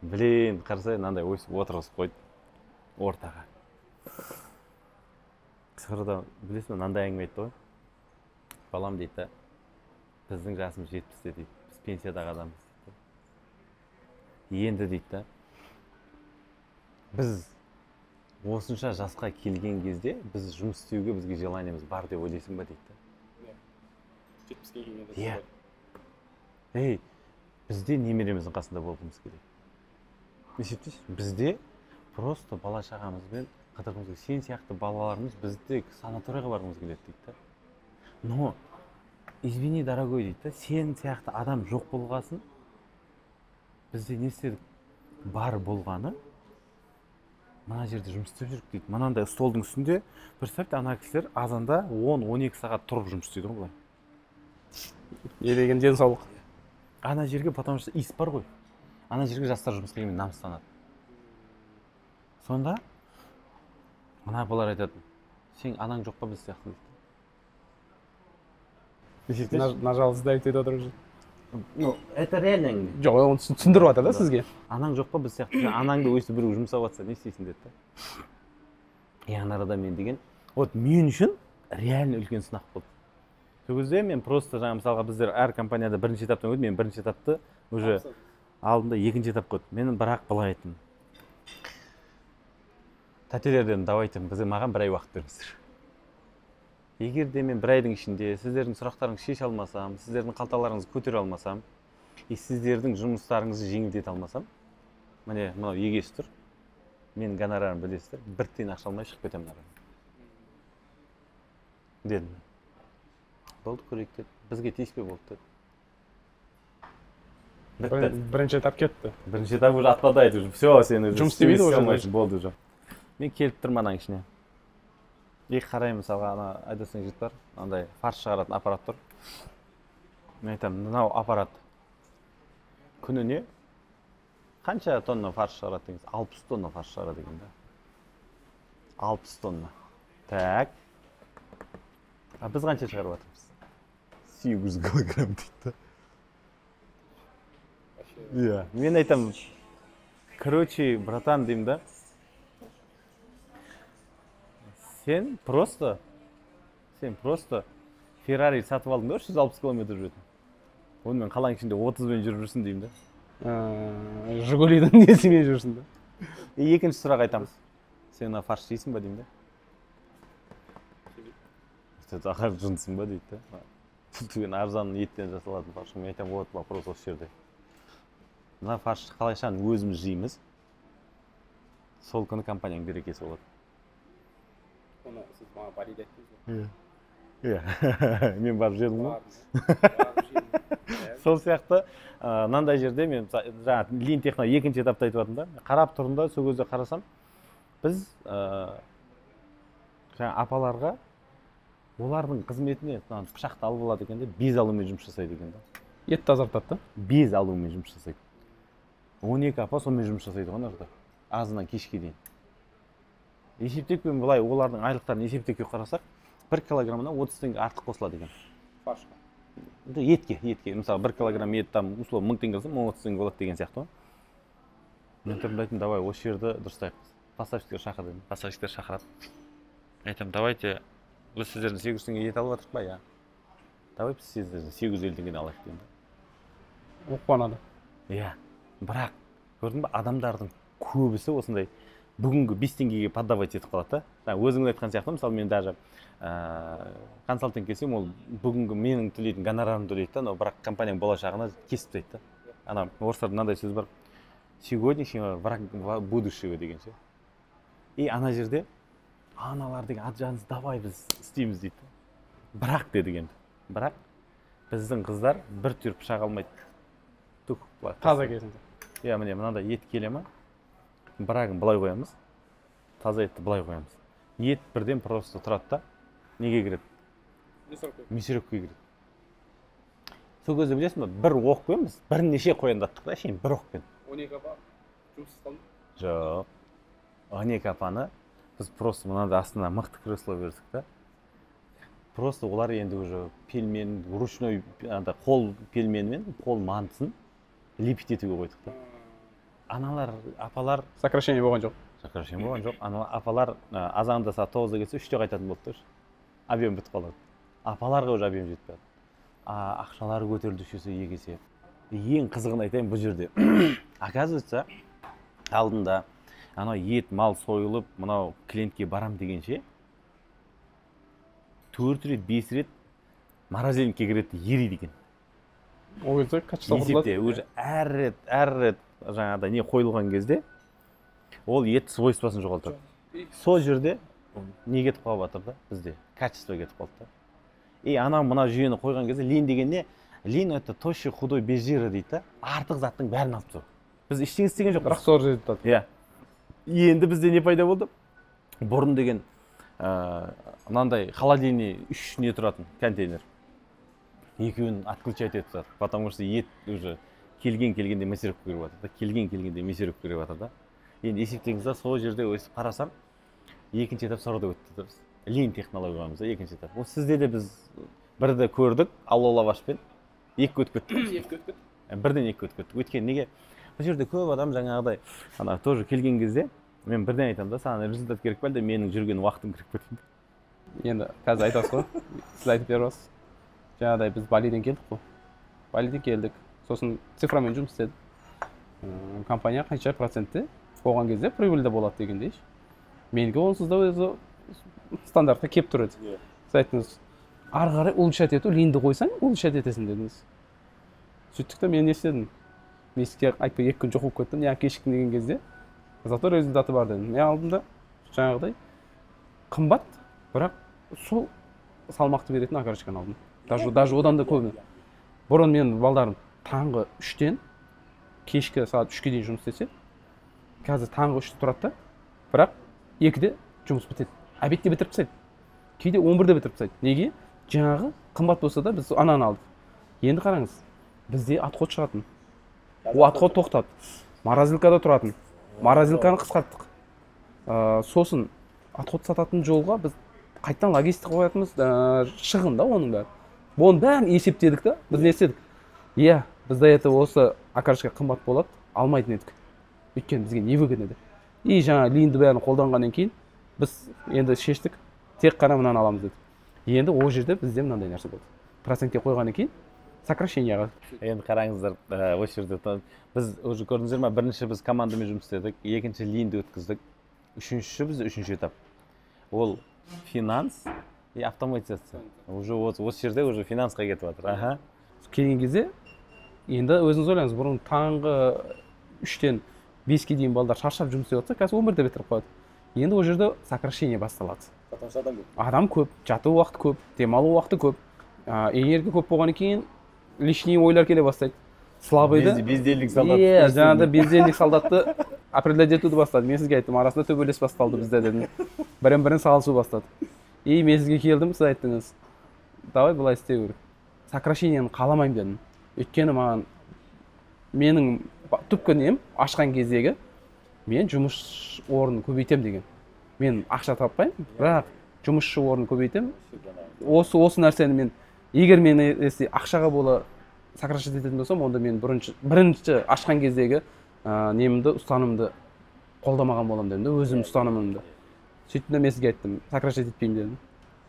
Блин, қарасай мынандай өйстіп отырғызып қойды ортаға. Сырда білесің бе, мынандай әңгіме айтты ғой. Балам дейді да, біздің жасымыз 70-те дейді, біз пенсиядағы адамбыз дейді. Енді дейді да, біз осынша жасқа келген кезде біз жұмыс істеуге бізге желаниеміз бар деп ойлайсың ба дейді да. 70-ке келгенде. Иә. Ей, бізде немереміздің қасында болғымыз келеді. Есептейсің, бізде просто бала шағамызбен қыдырғымыз келеді. Сен сияқты балаларымыз бізде санаторийға барғымыз келеді дейді да. Но, извини, дорогой дейді да, сен сияқты адам жоқ болғасын, бізде не істедік? Бар болғаны, мына жерде жұмыс істеп жүрік дейді. Мынандай столдың үстінде, представьте, ана кісілер азанда 10-12 сағат тұрып жұмыс істейді ғой былай. Не деген денсаулық. Ана жерге, потому что иіс бар ғой. Ана жерге жастар жұмысқа келмей намыстанады. Сонда мына апалар айтады, сен анаң жоқ па біз сияқты дейді. На жалость давить етіп отыр уже. Ну, это реально әңгіме. Жоқ, оны түсіндіріп жатыр да сізге. Анаң жоқ па біз сияқты, сен анаңды өйстіп біреу жұмсап жатса не істейсің деді да. И ана арада мен деген, вот мен үшін реально үлкен сынақ болды. Сол кезде мен просто жаңа мысалға біздер әр компанияда бірінші этаптан өттім, мен бірінші этапты уже алдым да екінші этапқа өттім. Мен бірақ былай айттым. Тәтелерден давайте бізге маған бір ай уақыт беріңіздер. Егер де мен бір айдың ішінде сіздердің сұрақтарыңызды шеше алмасам, сіздердің қалталарыңызды көтере алмасам, и сіздердің жұмыстарыңызды жеңілдете алмасам, міне мынау егес тұр. Менің гонорарым білесіздер, бір тиын ақша алмай шығып кетемін ары. Дедім. Болды, көрейік деді. Бізге тиіспей болды деді. Бітті. Бірінші этап кетті. Бірінші этап уже отпадает уже. Все, сен уже жұмыс істемейді істей уже. Алмайсың, болды уже. Мен келіп тұрмын ананың ішіне. И қараймын, мысалға, ана Айдостың жігіт бар, андай фарш шығаратын аппарат тұр. Мен айтамын, мынау аппарат күніне қанша тонна фарш шығарады деген, 60 тонна фарш шығарады екен да. 60 тонна. Так. А біз қанша шығарып жатырмыз? 800 килограмм дейді да. Иә, мен айтамын, короче, братан деймін да. Сен просто Феррари сатып алдың да, 360 километр жүретін. Онымен қаланың ішінде 30-бен жүріп жүрсің деймін да. Жигулидің несімен жүрсің да. И екінші сұрақ айтамыз. Сен мына фарш жейсің ба деймін да. Аға, жынсың ба дейді да. Бұл деген арзан еттен жасалатын фарш. Мен айтамын, вот вопрос осы жерде. Мына фаршты қалайшан өзіміз жейміз. Сол күні компанияның берекесі болады. Оны сіз маған Балиде айттыңыз ғой. Иә. Мен барып жедім ғой. Сол сияқты мынандай жерде мен жаңа лин техно екінші этапта айтып жатырмын да. Қарап тұрдым да, сол кезде қарасам, біз жаңа апаларға олардың қызметіне мына пышақты алып алады екен де, без алумен жұмыс жасайды екен да. Ет тазартады да. Без алумен жұмыс жасайды. 12 апа сонымен жұмыс жасайды ғой ана жақта. Азаннан кешке дейін. Есептеп мен былай олардың айлықтарын есептеп келіп қарасақ, 1 килограммына 30 теңге артық қосылады екен. Фаршқа. Етке, етке. Мысалы, 1 килограмм ет там условно 1000 теңге болса, 1030 теңге болады деген сияқты ғой. Мен тұрдым да айттым, давай осы жерді дұрыстайық. Поставщиктер шақыр дедім. Поставщиктер шақырады. Айтамын, давайте біз сіздерден 800 теңге ет алып жатырмық па, иә. Давай біз сіздерден 850 теңгеден алайық деймін. Ол қуанады. Иә. Бірақ көрдің бе, адамдардың көбісі осындай бүгінгі 5 теңгеге поддавать етіп қалады да. Жаңа өзіңіз айтқан сияқты, мысалы, мен даже консалтинг келсем, ол бүгінгі менің төлейтін гонорарымды төлейді да, но бірақ компанияның болашағына кесіп тастайды да. Ана орыстарда мынандай сөз бар: сегодняшнего враг будущего деген ше. И ана жерде аналар деген ат жаныз, давай біз істейміз дейді. Бірақ дедік енді. Бірақ біздің қыздар бір түйір пышақ алмайды. Түк былай. Таза кезінде. Иә, міне мынандай ет келе ма? Брагын былай қоямыз. Таза етті былай қоямыз. Ет бірден просто тұрады да. Неге кіреді? Мясорубкаға кіреді. Сол кезде білесің ба, бір оқпен біз бірнеше қояндаттық та, әшейін бір оқпен. 12 апа жұмыссыз қалды. Жоқ. 12 апаны біз просто мынандай астына мықты кресло бердік та. Просто олар енді уже пельмен, ручной анда қол пельменімен қол мантысын лепить етуге қойдық та. Аналар, апалар Сокращение болған жоқ. Сокращение болған жоқ. Аналар, апалар азанда сағат 9-да келсе, 3-те қайтатын болды да уже. Объем бітіп қалады. Апаларға уже объем жетпей жатыр. Ақшалары көтерілді үш есе, екі есе. Ең қызығын айтайын бұл жерде. Оказывается, алдында анау ет, мал сойылып, мынау клиентке барам дегенше 4 рет, 5 рет морозильникке кіреді, ериді екен. Ол кезде качество құртылады. Есепте уже әр рет, әр рет жаңағыдай не қойылған кезде ол ет свойствосын жоғалтады. Сол жерде не кетіп қалып жатыр да бізде? Качество кетіп қалды да. И анау мына жүйені қойған кезде лин деген не? Лин — это тощий, худой, без жира дейді да. Артық заттың бәрін алып тастау. Біз ештеңе істеген жоқпыз. Бірақ сол результат. Иә. Енді бізде не пайда болды? Бұрын деген мынандай холодильный үш не тұратын контейнер. Екеуін отключать етіп тастадық, потому что ет уже келген келгенде мясорубка кіріп жатыр да, келген келгенде мясорубка кіріп жатыр да. Енді есептеңіз да, сол жерде өстіп қарасам, екінші этап сұрады өтті да біз. Лин технологиямыз да екінші этап. Ол сізде де біз бірді көрдік, алло лавашпен екі өтіп кеттік. Екі өтіп кетті. Бірден екі өтіп кеттік. Өйткені неге? Бұл жерде көп адам жаңағыдай ана тоже келген кезде мен бірден айтамын да, саған результат керек пе, әлде менің жүрген уақытым керек пе деймін. Енді қазір айтасыз ғой, сіз айтып беріп жатсыз. Жаңағыдай біз Балиден келдік қой. Балиден келдік. Сосын цифрамен жұмыс істедік. Компания қанша процентте болған кезде прибыльді болады дегендей. Менікі онсыз да өзі стандартқа келіп тұр еді. Сіз айттыңыз, ары қарай улучшать ету, линді қойсаң, улучшать етесің дедіңіз. Сөйттік та мен не істедім? Мен сізге айтпай 2 күн жоқ болып кеттім, неғып кешіктің деген кезде Зато результаты бар дедім. Мен алдым да, жаңағыдай қымбат, бірақ сол салмақты беретін окорочканы алдым. Даже одан да көбі. Бұрын мен балдарым таңғы 3-тен кешкі сағат 3-ке дейін жұмыс істесе, қазір таңғы 3-те тұрады да, бірақ 2-де жұмыс бітеді. Обедте бітіріп тастайды. Кейде 11-де бітіріп тастайды. Неге? Жаңағы қымбат болса да біз ананы алдық. Енді қараңыз, бізде отход шығатын. Ол отход тоқтады. Морозилкада тұратын. Морозилканы қысқарттық. Сосын отход сататын жолға біз қайтадан логистика қоятынбыз, шығын да оның бәрі. Бұның бәрін есептедік та, біз не істедік? Иә, бізде это осы окорочка қымбат болады, алмайтын едік. Өйткені бізге не выгодно еді. И жаңа линді бәрін қолданғаннан кейін біз енді шештік, тек қана мынаны аламыз дедік. Енді ол жерде бізде мынандай нәрсе болды. Процентке қойғаннан кейін сокращениеға. Енді қараңыздар, осы жерде біз уже көрдіңіздер ма, бірінші біз командамен жұмыс істедік, екінші линді өткіздік, үшіншісі біз үшінші этап. Ол финанс и автоматизация. Уже осы жерде уже финансқа кетіп жатыр. Аха. Келген кезде енді өзіңіз ойлаңыз, бұрын таңғы 3-тен 5-ке дейін балдар шаршап жұмыс істеп жатса, қазір 11-де бітіріп қояды. Енді ол жерде сокращение басталады. Потому что адам көп. Адам көп, жату уақыты көп, демалу уақыты көп. Энергия көп болғаннан кейін лишний ойлар келе бастайды. Слабыйды. Бездельник солдат. Иә, жаңағыдай бездельник солдатты определять етуді бастады. Мен сізге айттым, арасында төбелес басталды бізде дедім. Бірін-бірін салысу бастады. И мен сізге келдім, сіз айттыңыз, давай былай істеу керек. Сокращениені қаламаймын дедім. Өйткені маған менің түпкі нем ашқан кездегі мен жұмыс орнын көбейтем деген. Мен ақша таппаймын, бірақ жұмысшы орнын көбейтем. Осы нәрсені мен егер мен если ақшаға бола сокращать ететін болсам, онда мен бірінші ашқан кездегі немді, ұстанымды қолдамаған боламын дедім де, өзім ұстанымымды. Сөйттім де мен сізге айттым, сокращать етпеймін дедім.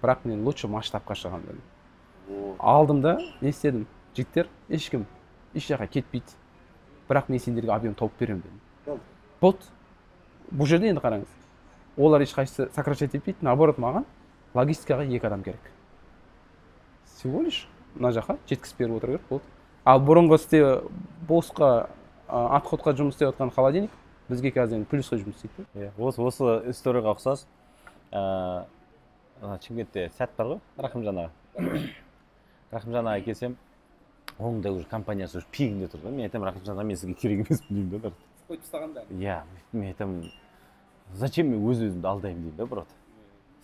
Бірақ мен лучше масштабқа шығамын дедім. Алдым да не істедім? Жігіттер, ешкім еш жаққа кетпейді. Бірақ мен сендерге объем тауып беремін дедім. Болды. Бұл жерде енді қараңыз. Олар ешқайсысы сокращать етпейді, наоборот маған логистикаға 2 адам керек. Всего лишь мына жаққа жеткізіп беріп отыру керек болды. Ал бұрынғы істе босқа, отходқа жұмыс істеп жатқан холодильник бізге қазір енді плюсқа жұмыс істейді. Иә, осы историяға ұқсас, ана Шымкентте сәт бар ғой, Рахымжан аға. Рахымжан аға келсем, оның да уже компаниясы уже пигінде тұр да. Мен айтамын, Рахымжан аға, мен сізге керек емеспін деймін да. Қойып тастаған бәрін. Иә, мен айтамын, зачем мен өз өзімді алдаймын деймін да, брат.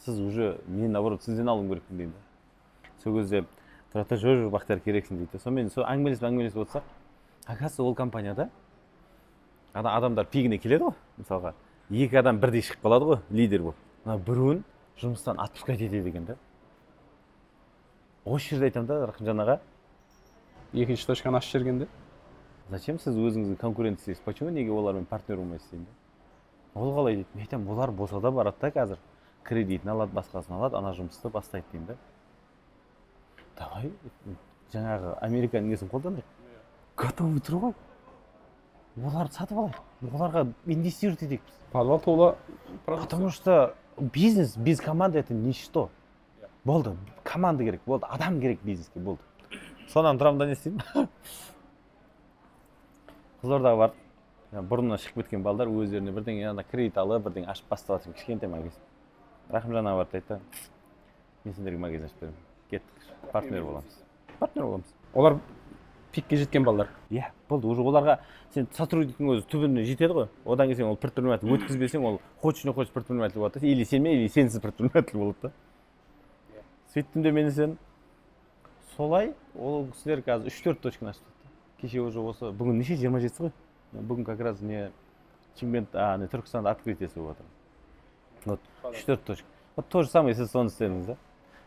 Сіз уже, мен наоборот сізден алуым керекпін деймін да. Сол кезде тұрады да, жоқ, жоқ, Бақтияр керексің дейді. Сонымен сол әңгімелесіп отырсақ, оказывается, ол компанияда ана адамдар пигіне келеді ғой, мысалға, 2 адам бірдей шығып қалады ғой, лидер болып. Мына біреуін жұмыстан отпускать етеді екен да. Осы жерде айтамын да, Рахымжан аға. Екінші точканы ашып жібергенде. Зачем сіз өзіңізге конкурент істейсіз? Почему неге олармен партнер болмайсыз деймін да. Ол қалай дейді? Мен айтамын, олар болса да барады да қазір. Кредитін алады, басқасын алады, ана жұмысты бастайды деймін да. Давай, жаңағы Американың несін қолданайық. Готовый тұр ғой. Оларды сатып алайық. Оларға инвестировать етейік біз. Подвал тола продукция. Потому что бизнес без команды это ничто. Болды, команда керек, болды, адам керек бизнеске, болды. Сонан тұрамын да не істеймін? Қызылордаға барып, бұрыннан шығып кеткен балдар өздеріне бірдеңе ана кредит алып, бірдеңе ашып бастап жатыр, кішкентай магазин. Рахымжан аға барып айтты, мен сендерге магазин ашып беремін. Кеттік, партнер боламыз. Партнер боламыз. Олар пикке жеткен балдар. Иә, болды, уже оларға сен сотрудниктің өзі түбіне жетеді ғой. Одан кейін сен ол предприниматель өткізбесең, ол хочешь не хочешь предприниматель болады да. Или сенмен, или сенсіз предприниматель болады да. Сөйттім де мен сен солай, ол кісілер қазір 3-4 точканы ашып кетті. Кеше уже осы, бүгін неше, 27-сі ғой? Бүгін как раз не Шымкент, не Түркістанда открытиесі болып жатыр. Вот, 3-4 точка. Вот то же самое сіз соны істедіңіз да.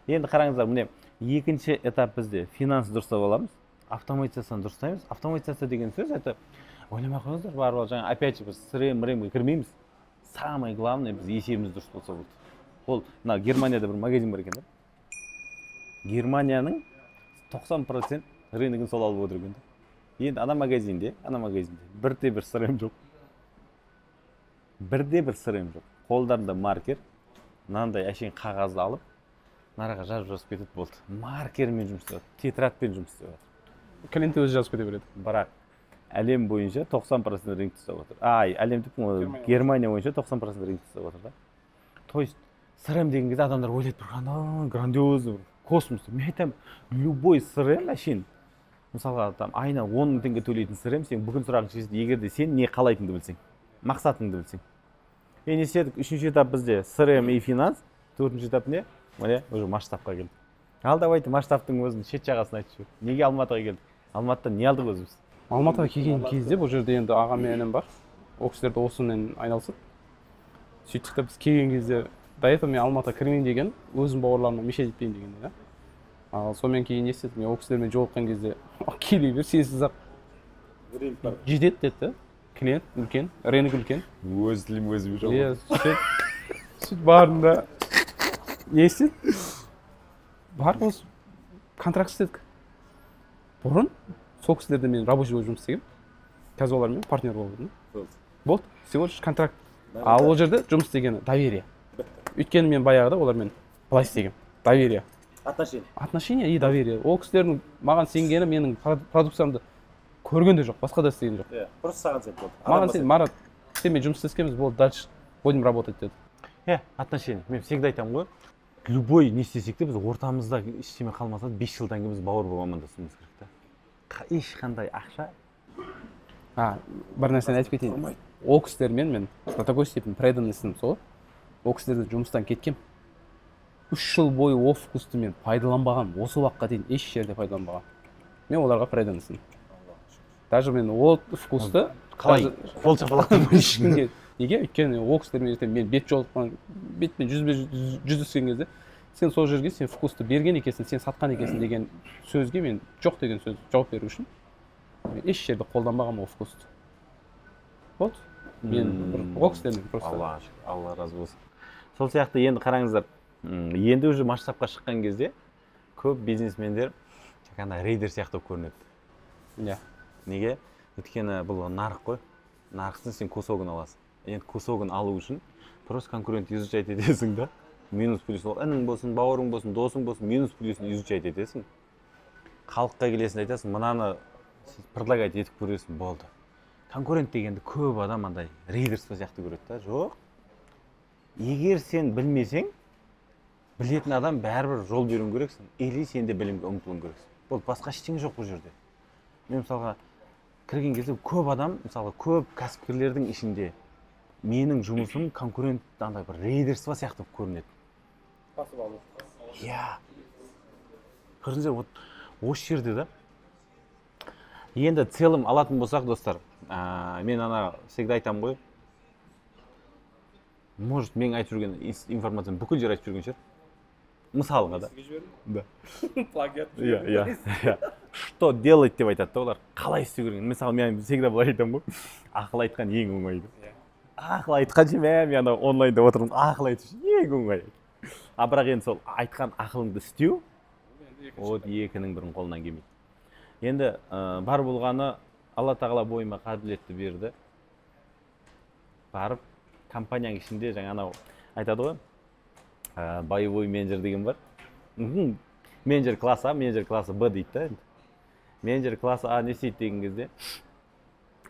Енді қараңыздар, міне екінші этап бізде финанс дұрыстап аламыз, автоматизацияны дұрыстаймыз. Автоматизация деген сөз, это ойламай қойыңыздар, барлығы жаңа опять же біз CRM, МРМ-ге кірмейміз. Самое главное, біз есебіміз дұрыс болса болды. Ол мына Германияда бір магазин бар екен да. Германияның 90% рыногын сол алып отыр екен да. Енді ана магазинде бірде бір CRM жоқ. Бірде бір CRM жоқ. Қолдарында маркер, мынандай әшейін қағазды алып, нараға жазып кетеді болды. Маркермен жұмыс істеп жатыр, тетрадьпен жұмыс істеп жатыр. Клиент өзі жазып кете береді. Бірақ Әлем бойынша 90% рынок ұстап отыр. Ай, әлем деп, Германия бойынша 90% рынок ұстап отыр да. То есть CRM деген кезде адамдар ойлайды, бір ана грандиозный, космос. Мен айтамын, любой CRM әшейін, мысалға, там айына 10 мың теңге төлейтін CRM сен бүкіл сұрағын шешеді, егер де сен не қалайтыныңды білсең, мақсатыңды білсең. И не істедік? Үшінші этап бізде CRM и финанс. Төртінші этап не? Міне, уже масштабқа келдік. Ал давайте масштабтың өзін, шет жағасын айтып жібер. Неге Алматыға келдік? Алматыдан не алдық өзіміз? Алматыға келген кезде бұл жерде енді ағам мен інім бар, ол кісілер де осымен айналысады. Сөйттік та, біз келген кезде, до этого мен Алматыға кірмеймін деген, өзім бауырларыма мешать етпеймін деген да. Ал сонымен кейін не істедік? Мен ол кісілермен жолыққан кезде: «Келе бер, сенсіз ақ жетеді», — деді да. Клиент үлкен, рынок үлкен. Өз тілім өзіме. Иә, сөйтіп бардым да, не істедік? Барып осы контракт істедік. Бұрын сол кісілерде мен рабочий болып жұмыс істегенмін, қазір олармен партнер болып отырмын. Болды, всего лишь контракт. Ал ол жерде жұмыс істегені доверие, өйткені мен баяғыда олармен былай істегенмін: доверие. Отношение. Отношение и доверие. Ол кісілердің маған сенгені, менің продукциямды көрген де жоқ, басқа да істеген жоқ. Иә, просто саған сеніп болды. Маған сен: «Марат, сенімен жұмыс істескенбіз, болды, дальше будем работать», — деді. Иә, отношение. Мен всегда айтамын ғой, любой не істесек те, біз ортамызда ештеме қалмаса да, 5 жылдан кейін біз бауыр болып амандасуымыз керек та. Ешқандай ақша А, бір нәрсені айтып кетейін. Ол кісілермен мен до такой степени преданностьім сол, ол кісілерден жұмыстан кеткем, 3 жыл бойы ол вкусты мен пайдаланбағанмын. Осы уақытқа дейін еш жерде пайдаланбағанмын. Мен оларға преданностьмін. Даже мен ол вкусты Қалай даже қол шапалақтамай? Ешкімге. Неге? Өйткені ол кісілермен ертең мен бет жолыққан, бетпен жүзбе жүз жүздескен кезде, сен сол жерге, сен вкусты берген екенсің, сен сатқан екенсің деген сөзге мен жоқ деген сөз жауап беру үшін мен еш жерде қолданбағанмын ол вкусты. Болды, мен бір ол кісілермен просто Аллаға шүкір, Алла разы болсын. Сол сияқты енді қараңыздар, енді уже масштабқа шыққан кезде көп бизнесмендер ана рейдер сияқты болып көрінеді. Неге? Өйткені бұл нарық қой. Нарықтың сен кусогын аласың. Енді кусогын алу үшін просто конкурент изучать етесің да, минус плюс. Ол інің болсын, бауырың болсын, досың болсын, минус плюсын изучать етесің. Халыққа келесің, айтасың, мынаны сіз предлагать етіп көресің, болды. Конкурент дегенді көп адам андай рейдерство сияқты көреді да. Жоқ, егер сен білмесең, білетін адам бәрібір жол беруің керексің или сен де білімге ұмтылуың керексің, болды. Басқа ештеңе жоқ бұл жерде. Мен мысалға кірген кезде көп адам, мысалға, көп кәсіпкерлердің ішінде менің жұмысым конкурент, андай бір рейдерство сияқты болып көрінеді. Басып алу. Иә, көрдіңіздер, вот осы жерде да. Енді целом алатын болсақ, достар, мен ана всегда айтамын ғой, может, мен айтып жүрген информацияны бүкіл жер айтып жүрген шығар, мысалға да. Да. Плагиат. Иә, что делать деп айтады да, олар қалай істеу керек. Мысалы, мен всегда былай айтамын ғой: ақыл айтқан ең оңай деп. Ақыл айтқанша, мә, мен ана онлайнда отырмын, ақыл айту ең оңай. А бірақ енді сол айтқан ақылыңды істеу, вот екінің бірінің қолынан келмейді. Енді бар болғаны, Алла тағала бойыма қабілетті берді. Барып компанияның ішінде жаңа анау айтады ғой, боевой менеджер деген бар. Менеджер классы А, менеджер классы Б дейді да. Енді менеджер классы А не істейді деген кезде,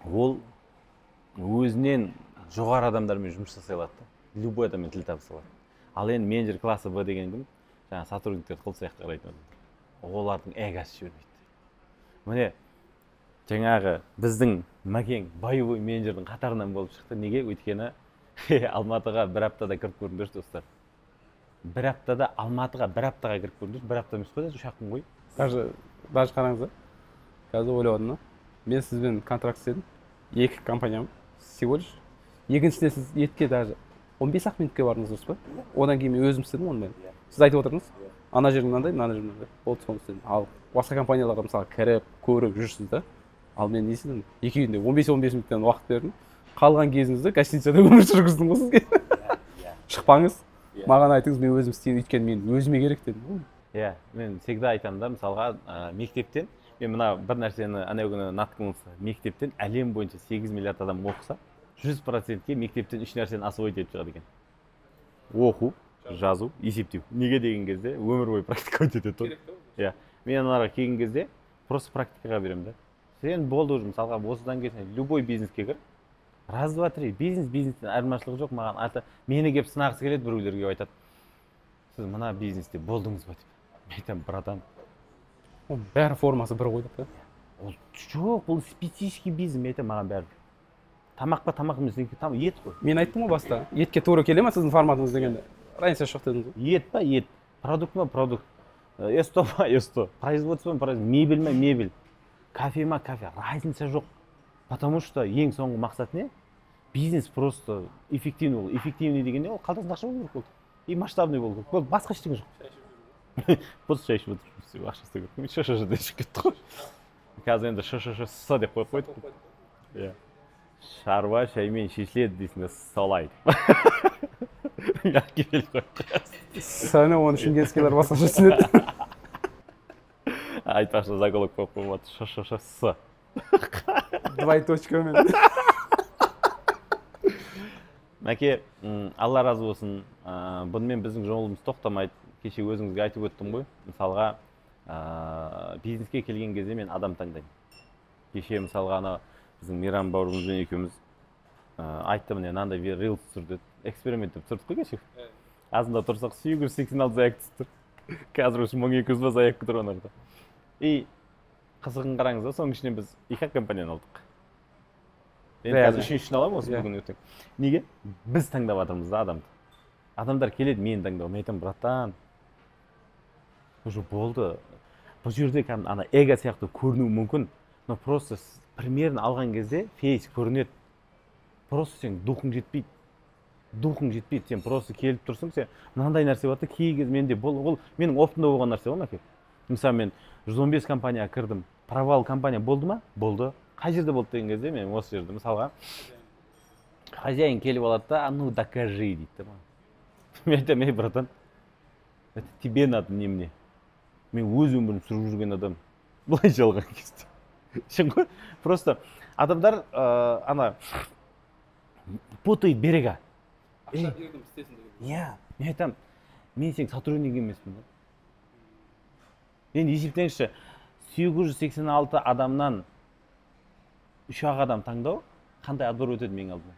ол өзінен жоғары адамдармен жұмыс жасай алады да, любой адаммен тіл табыса алады. Ал енді менеджер классы Б деген кім? Жаңағы сотрудниктерді құл сияқты қарайтын адамдар, олардың эгосы жібермейді. Міне, жаңағы біздің Мәкең боевой менеджердің қатарынан болып шықты. Неге? Өйткені Алматыға бір аптада кіріп көріңдерші, достар. Бір аптада Алматыға, бір аптаға кіріп көріңдерші. Бір апта емес қой, даже 3-ақ күн ғой. Даже қараңыз да, қазір ойлап отырмын да, мен сізбен контракт істедім, екі компаниям всего лишь. Екіншісіне сіз етке даже 15 ақ минутке бардыңыз, дұрыс па? Одан кейін мен өзім істедім онлайн. Сіз айтып отырдыңыз, ана жер мынандай, мына жер мынандай, болды, соны істедім. Ал басқа компанияларға, мысалы, кіріп көріп жүрсіз да. Ал мен не істедім? Екеуінде 15-15 минуттан уақыт бердім. Қалған кезіңізді гостиницада өмір сүргіздім ғой сізге. Шықпаңыз, маған айтыңыз, мен өзім істейін, өйткені мен өзіме керек дедім ғой. Иә, мен всегда айтамын да, мысалға, мектептен мен мына бір нәрсені анау күні наткнулся: мектептен әлем бойынша 8 миллиард адам оқыса, 100%-ке мектептен үш нәрсені освоить етіп шығады екен: оқу, жазу, есептеу. Неге деген кезде, өмір бойы практиковать етеді ғой. Иә, мен аналарға келген кезде просто практикаға беремін да. Сен болды уже, мысалға, осыдан кейін сен любой бизнеске кір, раз, два, три, бизнес бизнестен айырмашылығы жоқ. Маған аты мені келіп сынағысы келеді, біреулер келіп айтады: «Сіз мына бизнесте болдыңыз ба?» – деп. Мен айтамын: «Братан». Оның бәрі формасы бір ғой деп та. Ол жоқ, бұл специфический бизнес. Мен айтамын: «Маған бәрібір, тамақ па, тамақ емес, там ет қой». Мен айттым ғой баста, етке тура келе ма сіздің форматыңыз дегенде, разница жоқ дедіңіз ғой. Ет па, ет, продукт ма, продукт, СТО ма, СТО, производство ма, производство, мебель ма, мебель, кафе ма, кафе, разница жоқ. Потому что ең соңғы мақсат не? Бизнес просто эффективный болу. Эффективный деген не? Ол қалтасында ақша болу керек, болды, и масштабный болу керек, болды, басқа ештеңе жоқ. Просто шай ішіп отырмыз, ақша істеу керек. ШШШ деп шығып кетті ғой қазір, енді ШШШ С деп қойып қойдық. Иә, шаруа шаймен шешіледі дейсің да, солай мягкий белгі қойып қоясың. Сәні, оны шымкентскийлер басқаша түсінеді. Айтпақшы, заголовок қойып қоюға болады: ШШШ С. Двоеточкамен. Мәке, Алла разы болсын. Бұнымен біздің жолымыз тоқтамайды. Кеше өзіңізге айтып өттім ғой, мысалға, бизнеске келген кезде мен адам таңдаймын. Кеше, мысалға, ана біздің Мейрам бауырымызбен екеуміз, айтты: «Міне, мынандай рилс түсір», – деді. Эксперимент деп түсірдік қой кеше. Азында тұрсақ, 886 заявка түсіп тұр. Қазір уже 1200 ба заявка тұр ана жақта. И қызығын қараңыз да, соның ішінен біз екі ақ компанияны алдық енді. Реально. Қазір үшіншісін аламын осы бүгін, ертең. Неге? Біз таңдап жатырмыз да адамды. Адамдар келеді мені таңдау. Мен айтамын: «Братан, уже болды». Бұл жерде кәдімгі ана эго сияқты көрінуі мүмкін, но просто примерно алған кезде фейс көрінеді. Просто сен духың жетпейді, духың жетпейді, сен просто келіп тұрсың. Сен мынандай нәрсе бар да, кей кезде менде бұл, ол менің опытымда болған нәрсе ғой, Мәке. Мысалы, мен 115 компанияға кірдім. Провал компания болды ма? Болды. Қай жерде болды деген кезде, мен осы жерде, мысалға, хозяин келіп алады да: «А ну докажи», – дейді да маған. Мен айтамын: «Ей, братан, это тебе надо, не мне. Мен өз өмірімді сүріп жүрген адам». Былайша алған кезде, шын ғой. Просто адамдар ана путает берега. Ақша бердім, істесін деген. Иә, мен айтамын: «Мен сенің сотрудник емеспін да». Енді есептеңізші, 886 адамнан үш ақ адам таңдау, қандай отбор өтеді менің алдыма?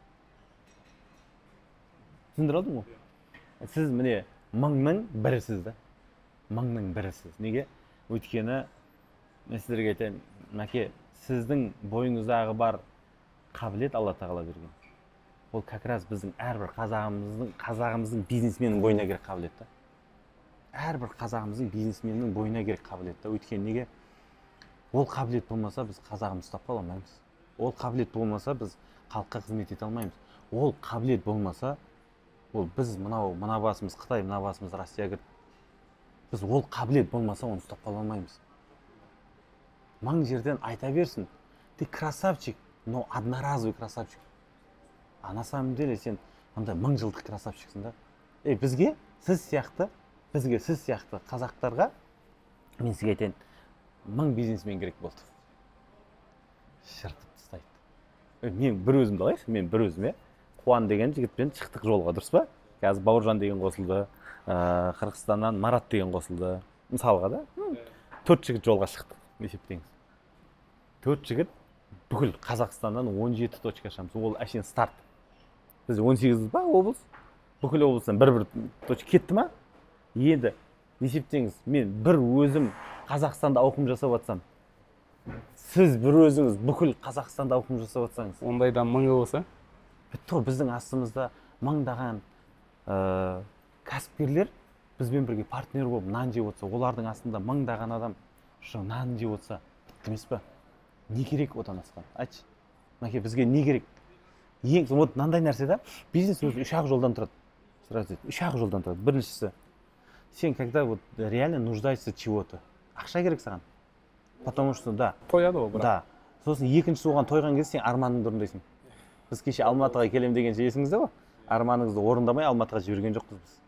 Түсіндіре алдым ғой. Сіз, міне, мыңның бірісіз да, мыңның бірісіз. Неге? Өйткені мен сіздерге айтайын, Мәке, сіздің бойыңыздағы бар қабілет Алла тағала берген. Ол как раз біздің әрбір қазағымыздың бизнесменнің бойына керек қабілет та, әрбір қазағымыздың бизнесменнің бойына керек қабілет та. Өйткені неге? Ол қабілет болмаса, біз қазағымызды ұстап қала алмаймыз. Ол қабілет болмаса, біз халыққа қызмет ете алмаймыз. Ол қабілет болмаса, ол біз мынау мына басымыз Қытай, мына басымыз Россия кірді. Біз ол қабілет болмаса, оны ұстап қала алмаймыз. Мың жерден айта берсін: «Ты красавчик», но одноразовый красавчик. А на самом деле сен андай мың жылдық красавчиксің да. Ей, бізге сіз сияқты қазақтарға, мен сізге айтайын, мың бизнесмен керек болды, жыртып тастайды. Ей, мен бір өзімді алайықшы, мен бір өзім, иә, Қуан деген жігітпен шықтық жолға, дұрыс па? Қазір Бауыржан деген қосылды, Қырғызстаннан Марат деген қосылды, мысалға да. Төрт жігіт жолға шықтық, есептеңіз, төрт жігіт бүкіл Қазақстаннан 17 точка ашамыз. Ол әшейін старт. Біз 18 ба облыс, бүкіл облыстан бір бір точка кетті ма? Енді есептеңіз, мен бір өзім Қазақстанда ауқым жасап жатсам, сіз бір өзіңіз бүкіл Қазақстанда ауқым жасап жатсаңыз. Ондайда мыңы болса. Бітті ғой. Біздің астымызда мыңдаған кәсіпкерлер бізбен бірге партнер болып нан жеп отырса, олардың астында мыңдаған адам уже нан жеп отырса, бітті емес па? Не керек одан асқан, айтшы, Мәке, бізге не керек? Ең вот мынандай нәрсе да, бизнес өзі үш ақ жолдан тұрады, сразу айтайын, үш ақ жолдан тұрады. Біріншісі, сен когда вот реально нуждаешься чего то, ақша керек саған, потому что да. Тояды ғой бірақ. Да, сосын екіншісі, оған тойған кезде сен арманыңды орындайсың. Біз кеше Алматыға келем дегенше, есіңізде ғой, арманыңызды орындамай Алматыға жіберген жоқпыз біз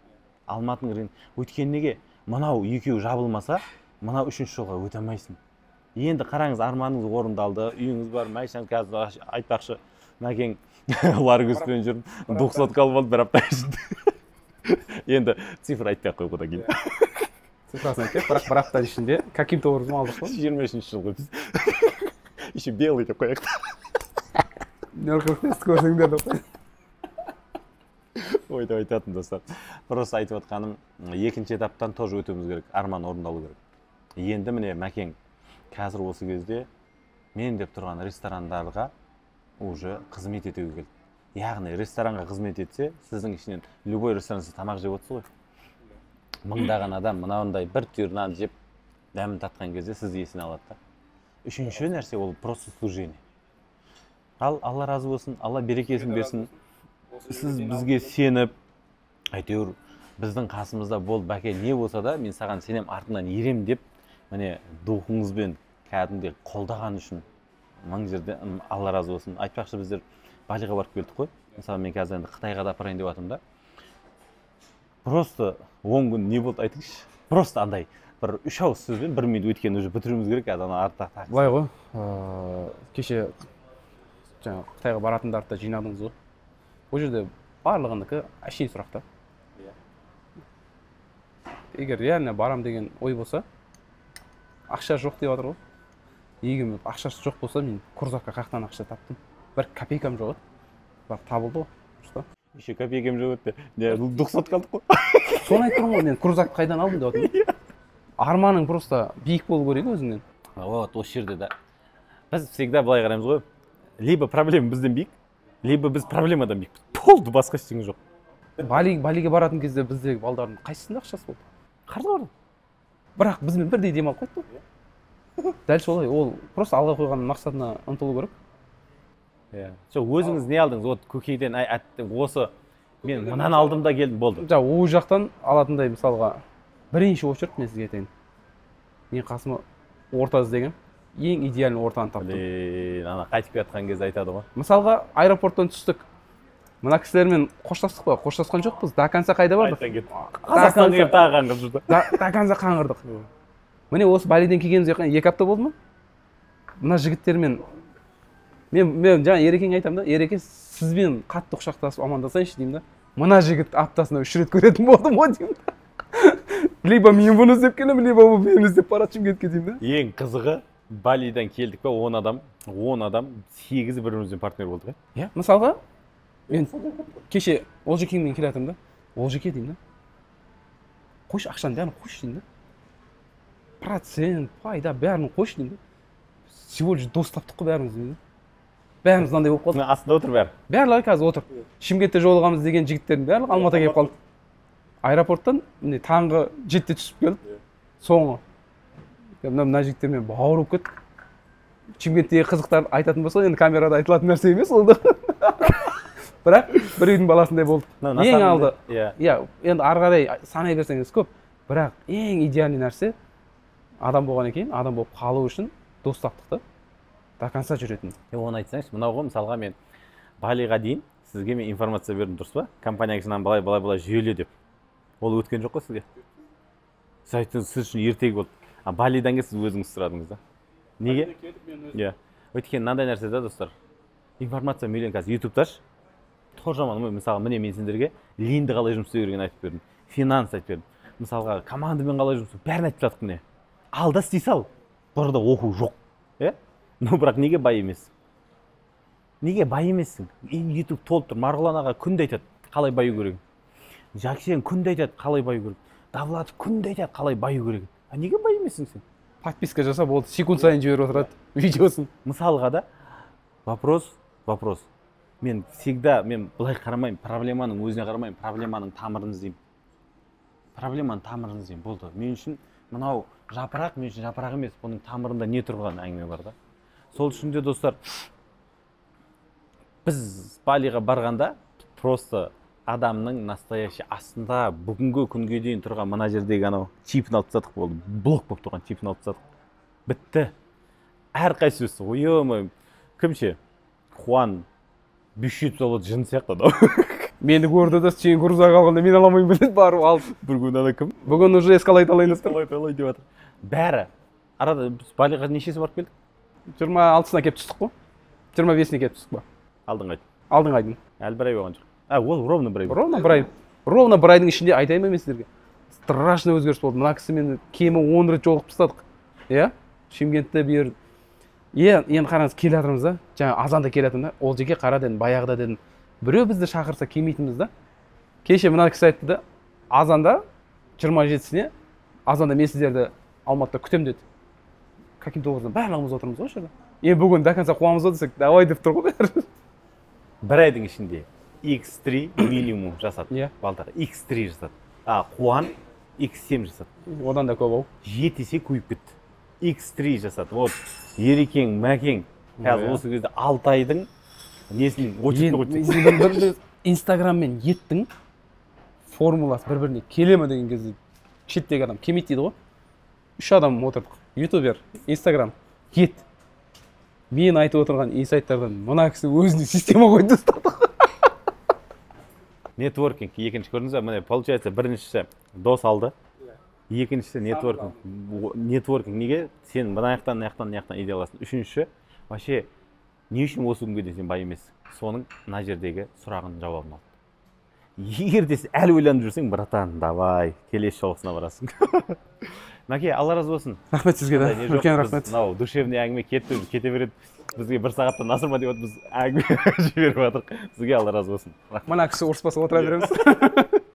Алматының өйткені неге? Мынау екеуі жабылмаса, мынау үшінші жолға өте алмайсың. Енді қараңыз, арманыңыз орындалды, үйіңіз бар, машинаңыз. Қазір, айтпақшы, Мәкең Ларгуспен жүріп двухсотка алып алды бір апта ішінде. Енді цифр айтпай ақ қой одан кейін. Цифрасын айтпайық, бірақ бір апта ішінде каким то образом алдық қой. 23-жылғы біз. Еще белый деп қояйық. 0,40 тест көрсеңдер деп қояйық. Ой, деп айтатын, достар. Просто айтып отқаным, екінші этаптан тоже өтуіміз керек, арман орындалу керек. Енді міне, Мәкең қазір осы кезде мен деп тұрған ресторандарға уже қызмет етуге келді. Яғни ресторанға қызмет етсе, сіздің ішінен любой ресторан, сіз тамақ жеп отырсыз ғой. Мыңдаған адам мынандай бір түйір нан жеп, дәмін татқан кезде сіз есіне алады да. Үшінші нәрсе ол просто служение. Ал Алла разы болсын, Алла берекесін берсін. Сіз бізге сеніп, әйтеуір біздің қасымызда бол, бәке, не болса да мен саған сенем, артынан ерем деп, міне, духыңызбен кәдімгідей қолдаған үшін мың жерде Алла разы болсын. Айтпақшы, біздер Балиға барып келдік қой. Мысалы, мен қазір енді Қытайға да апарайын деп жатырмын да. Просто 10 күн не болды, айтыңызшы. Просто андай бір үш ауыз сөзбен, бір минут, өйткені уже бітіруіміз керек қазір ана артта. Былай ғой, кеше жаңағы Қытайға баратындарды да жинадыңыз ғой. Ол жерде барлығынікі әшейін сұрақ та. Егер реально барам деген ой болса, ақша жоқ деп жатыр ғой. Егер ақшасы жоқ болса, мен крузакқа қаяқтан ақша таптым? Бір копейкам жоқ еді. Бірақ табылды ғой. Дұрыс па? Еще копейкам жоқ еді. Не, 90 қалдық қой. Соны айтып тұрмын ғой, мен крузакты қайдан алдым деп жатырмын. Арманың просто биік болу керек өзіңнен. Вот, осы жерде да. Біз всегда былай қараймыз ғой. Либо проблема бізден биік, либо біз проблемадан биікпіз. Болды, басқа ештеңе жоқ. Балиге баратын кезде біздегі балдардың қайсысында ақшасы болды? Қарызға барды. Бірақ бізбен бірдей демалып қайтты ғой. Дәл солай, ол просто алға қойған мақсатына ұмтылу керек. Иә. Жоқ, өзіңіз не алдыңыз? Вот көкейден осы мен мынаны алдым да келдім, болды. Жоқ, ол жақтан алатындай, мысалға, бірінші очередь мен сізге айтайын. Мен қасыма орта іздегем, ең идеальный ортаны таптым. Блин, ана қайтып келе жатқан кезде айтады ғой. Мысалға, аэропорттан түстік. Мына кісілермен қоштастық па? Қоштасқан жоқпыз. До конца қайда бардық? Қайтадан кеттік. Қазақстанға келіп тағы қаңғырып жүрді. До конца қаңғырдық. Міне, осы Балиден келгенімізге 2 апта болды ма? Мына жігіттермен мен жаңа Ерекеңе айтамын да, Ереке, сізбен қатты құшақтасып амандасайыншы деймін да. Мына жігіт аптасына 3 рет көретін болдым ғой деймін да. Либо мен бұны іздеп келемін, либо бұл мені іздеп барады Шымкентке деймін да. Ең қызығы, Балидан келдік па, 10 адам, 10 адам, 8-і бір-бірімізбен партнер болдық, иә? Мысалға, мен кеше Олжекеңмен келе жатырмын да, Олжеке деймін да. Қойшы, ақшаның бәрін қойшы деймін да. Процент, пайда, бәрін қойшы деймін да. Всего лишь дос таптық қой бәріміз деймін да. Бәріміз мынандай болып қалдық. Астында отыр бәрі. Барлығы қазір отыр. Шымкентте жолығамыз деген жігіттердің барлығы Алматыға келіп қалды. Аэропорттан міне таңғы 7-де түсіп келдік. Соңы. Мына жігіттермен бауыр болып кеттік. Шымкенттегі қызықтарды айтатын болса, енді камерада айтылатын нәрсе емес ол да. Бірақ бір үйдің баласындай болдық. Ең алды. Иә, енді ары қарай санай берсеңіз көп. Бірақ ең идеальный нәрсе адам болғаннан кейін, адам болып қалу үшін дос таптық та. До конца жүретін. Оны айтсаңшы, мынау ғой, мысалға, мен Балиға дейін сізге мен информация бердім, дұрыс па? Компанияның ішінен былай, былай, былай жүйеле деп. Ол өткен жоқ қой сізге. Сіз айттыңыз, сіз үшін ертегі болды. А Балидан кейін сіз өзіңіз сұрадыңыз да. Неге? Иә. Өйткені мынандай нәрсе да, достар. Информация миллион қазір ютубта ш. Тоже жаман. Мысалға, міне, мен сендерге линді қалай жұмыс істеу керегін айтып бердім. Финанс айтып бердім. Мысалға, командамен қалай жұмыс істеу, бәрін айтып жаттық міне. Ал да істей сал. Бұл арада оқу жоқ. Иә? Но бірақ неге бай емес? Неге бай емессің? Ютуб толып тұр. Марғұлан аға күнде айтады, қалай баю керек. Жаксен күнде айтады, қалай баю керек. Давлатов күнде айтады, қалай баю керек. А неге бай емессің сен? Подписка жаса болды, секунд сайын жіберіп отырады видеосын. Мысалға да, вопрос, вопрос. Мен всегда, мен былай қарамаймын, проблеманың өзіне қарамаймын, проблеманың тамырын іздеймін. Проблеманың тамырын іздеймін, болды. Мен үшін мынау жапырақ, мен үшін жапырақ емес, бұның тамырында не тұрған әңгіме бар да. Сол үшін де, достар, біз Балиға барғанда просто адамның настоящий астында бүгінгі күнге дейін тұрған мына жердегі анау чипін алып тастадық, болды. Блок болып тұрған чипін алып тастадық. Бітті. Әрқайсысы, ой, кім ше? Хуан 500 алады, жын сияқты адам. Мені көрді да, сен крузак алғанда мен аламаймын біледі, барып алып. Бір күн ана кім? Бүгін уже эскалейт алайын деп тұр. Эскалейт алайын деп жатыр. Бәрі. Арада біз Балиға нешесі барып келдік? 26-сына келіп түстік қой. 25-іне келіп түстік па? Алдыңғы айдың. Алдыңғы айдың. Әлі бір ай болған жоқ. А, ол ровно бір ай. Ровно бір ай. Ровно бір айдың ішінде айтайын ба мен сіздерге? Страшный өзгеріс болды. Мына кісімен кемі 10 рет жолығып тастадық. Иә? Шымкентте бер Иә, енді қараңыз, келе жатырмыз да, жаңа азанда келе жатырмын да, ол жерге қара дедім, баяғыда дедім, біреу бізді шақырса, келмейтінбіз да. Кеше мына кісі айтты да, азанда, 27-сіне азанда мен сіздерді Алматыда күтемін деді. Каким-то образом барлығымыз отырмыз ғой осы жерде. Енді бүгін до конца қуамыз ғой десек, давай деп тұр ғой бәрі. Бір айдың ішінде X3 минимум жасады. Иә. Балдар X3 жасады, а Қуан X7 жасады. Одан да көп ау. 7 есе көбейіп кетті. X3 жасады. Вот Ерекең, Мәкең қазір осы кезде 6 айдың несін очередь қойды. Инстаграм мен еттің формуласы бір біріне келе ме деген кезде, шеттегі адам келмейді дейді ғой. Үш адам отырдық: ютубер, инстаграм, ет. Мен айтып отырған инсайттардан мына кісі өзіне система қойды, ұстады. Нетворкинг екінші, көрдіңіз ба? Міне, получается, біріншісі дос алды, екіншісі нетворкинг. Нетворкинг неге? Сен мына жақтан, мына жақтан, мына жақтан идея аласың. Үшіншісі, вообще не үшін осы күнге дейін сен бай емессің, соның мына жердегі сұрағының жауабын алды. Егер де сен әлі ойланып жүрсең, братан, давай, келесі жолғысына барасың. Мәке, Алла разы болсын. Рахмет сізге де. Андай не жоқ, Үлкен біз рахмет. Мынау душевный әңгіме кетті, уже кете береді. Бізге бір сағаттан асырма деп отыр, біз әңгіме жіберіп жатырмық. Сізге Алла разы болсын. Мына кісі ұрыспаса, отыра береміз.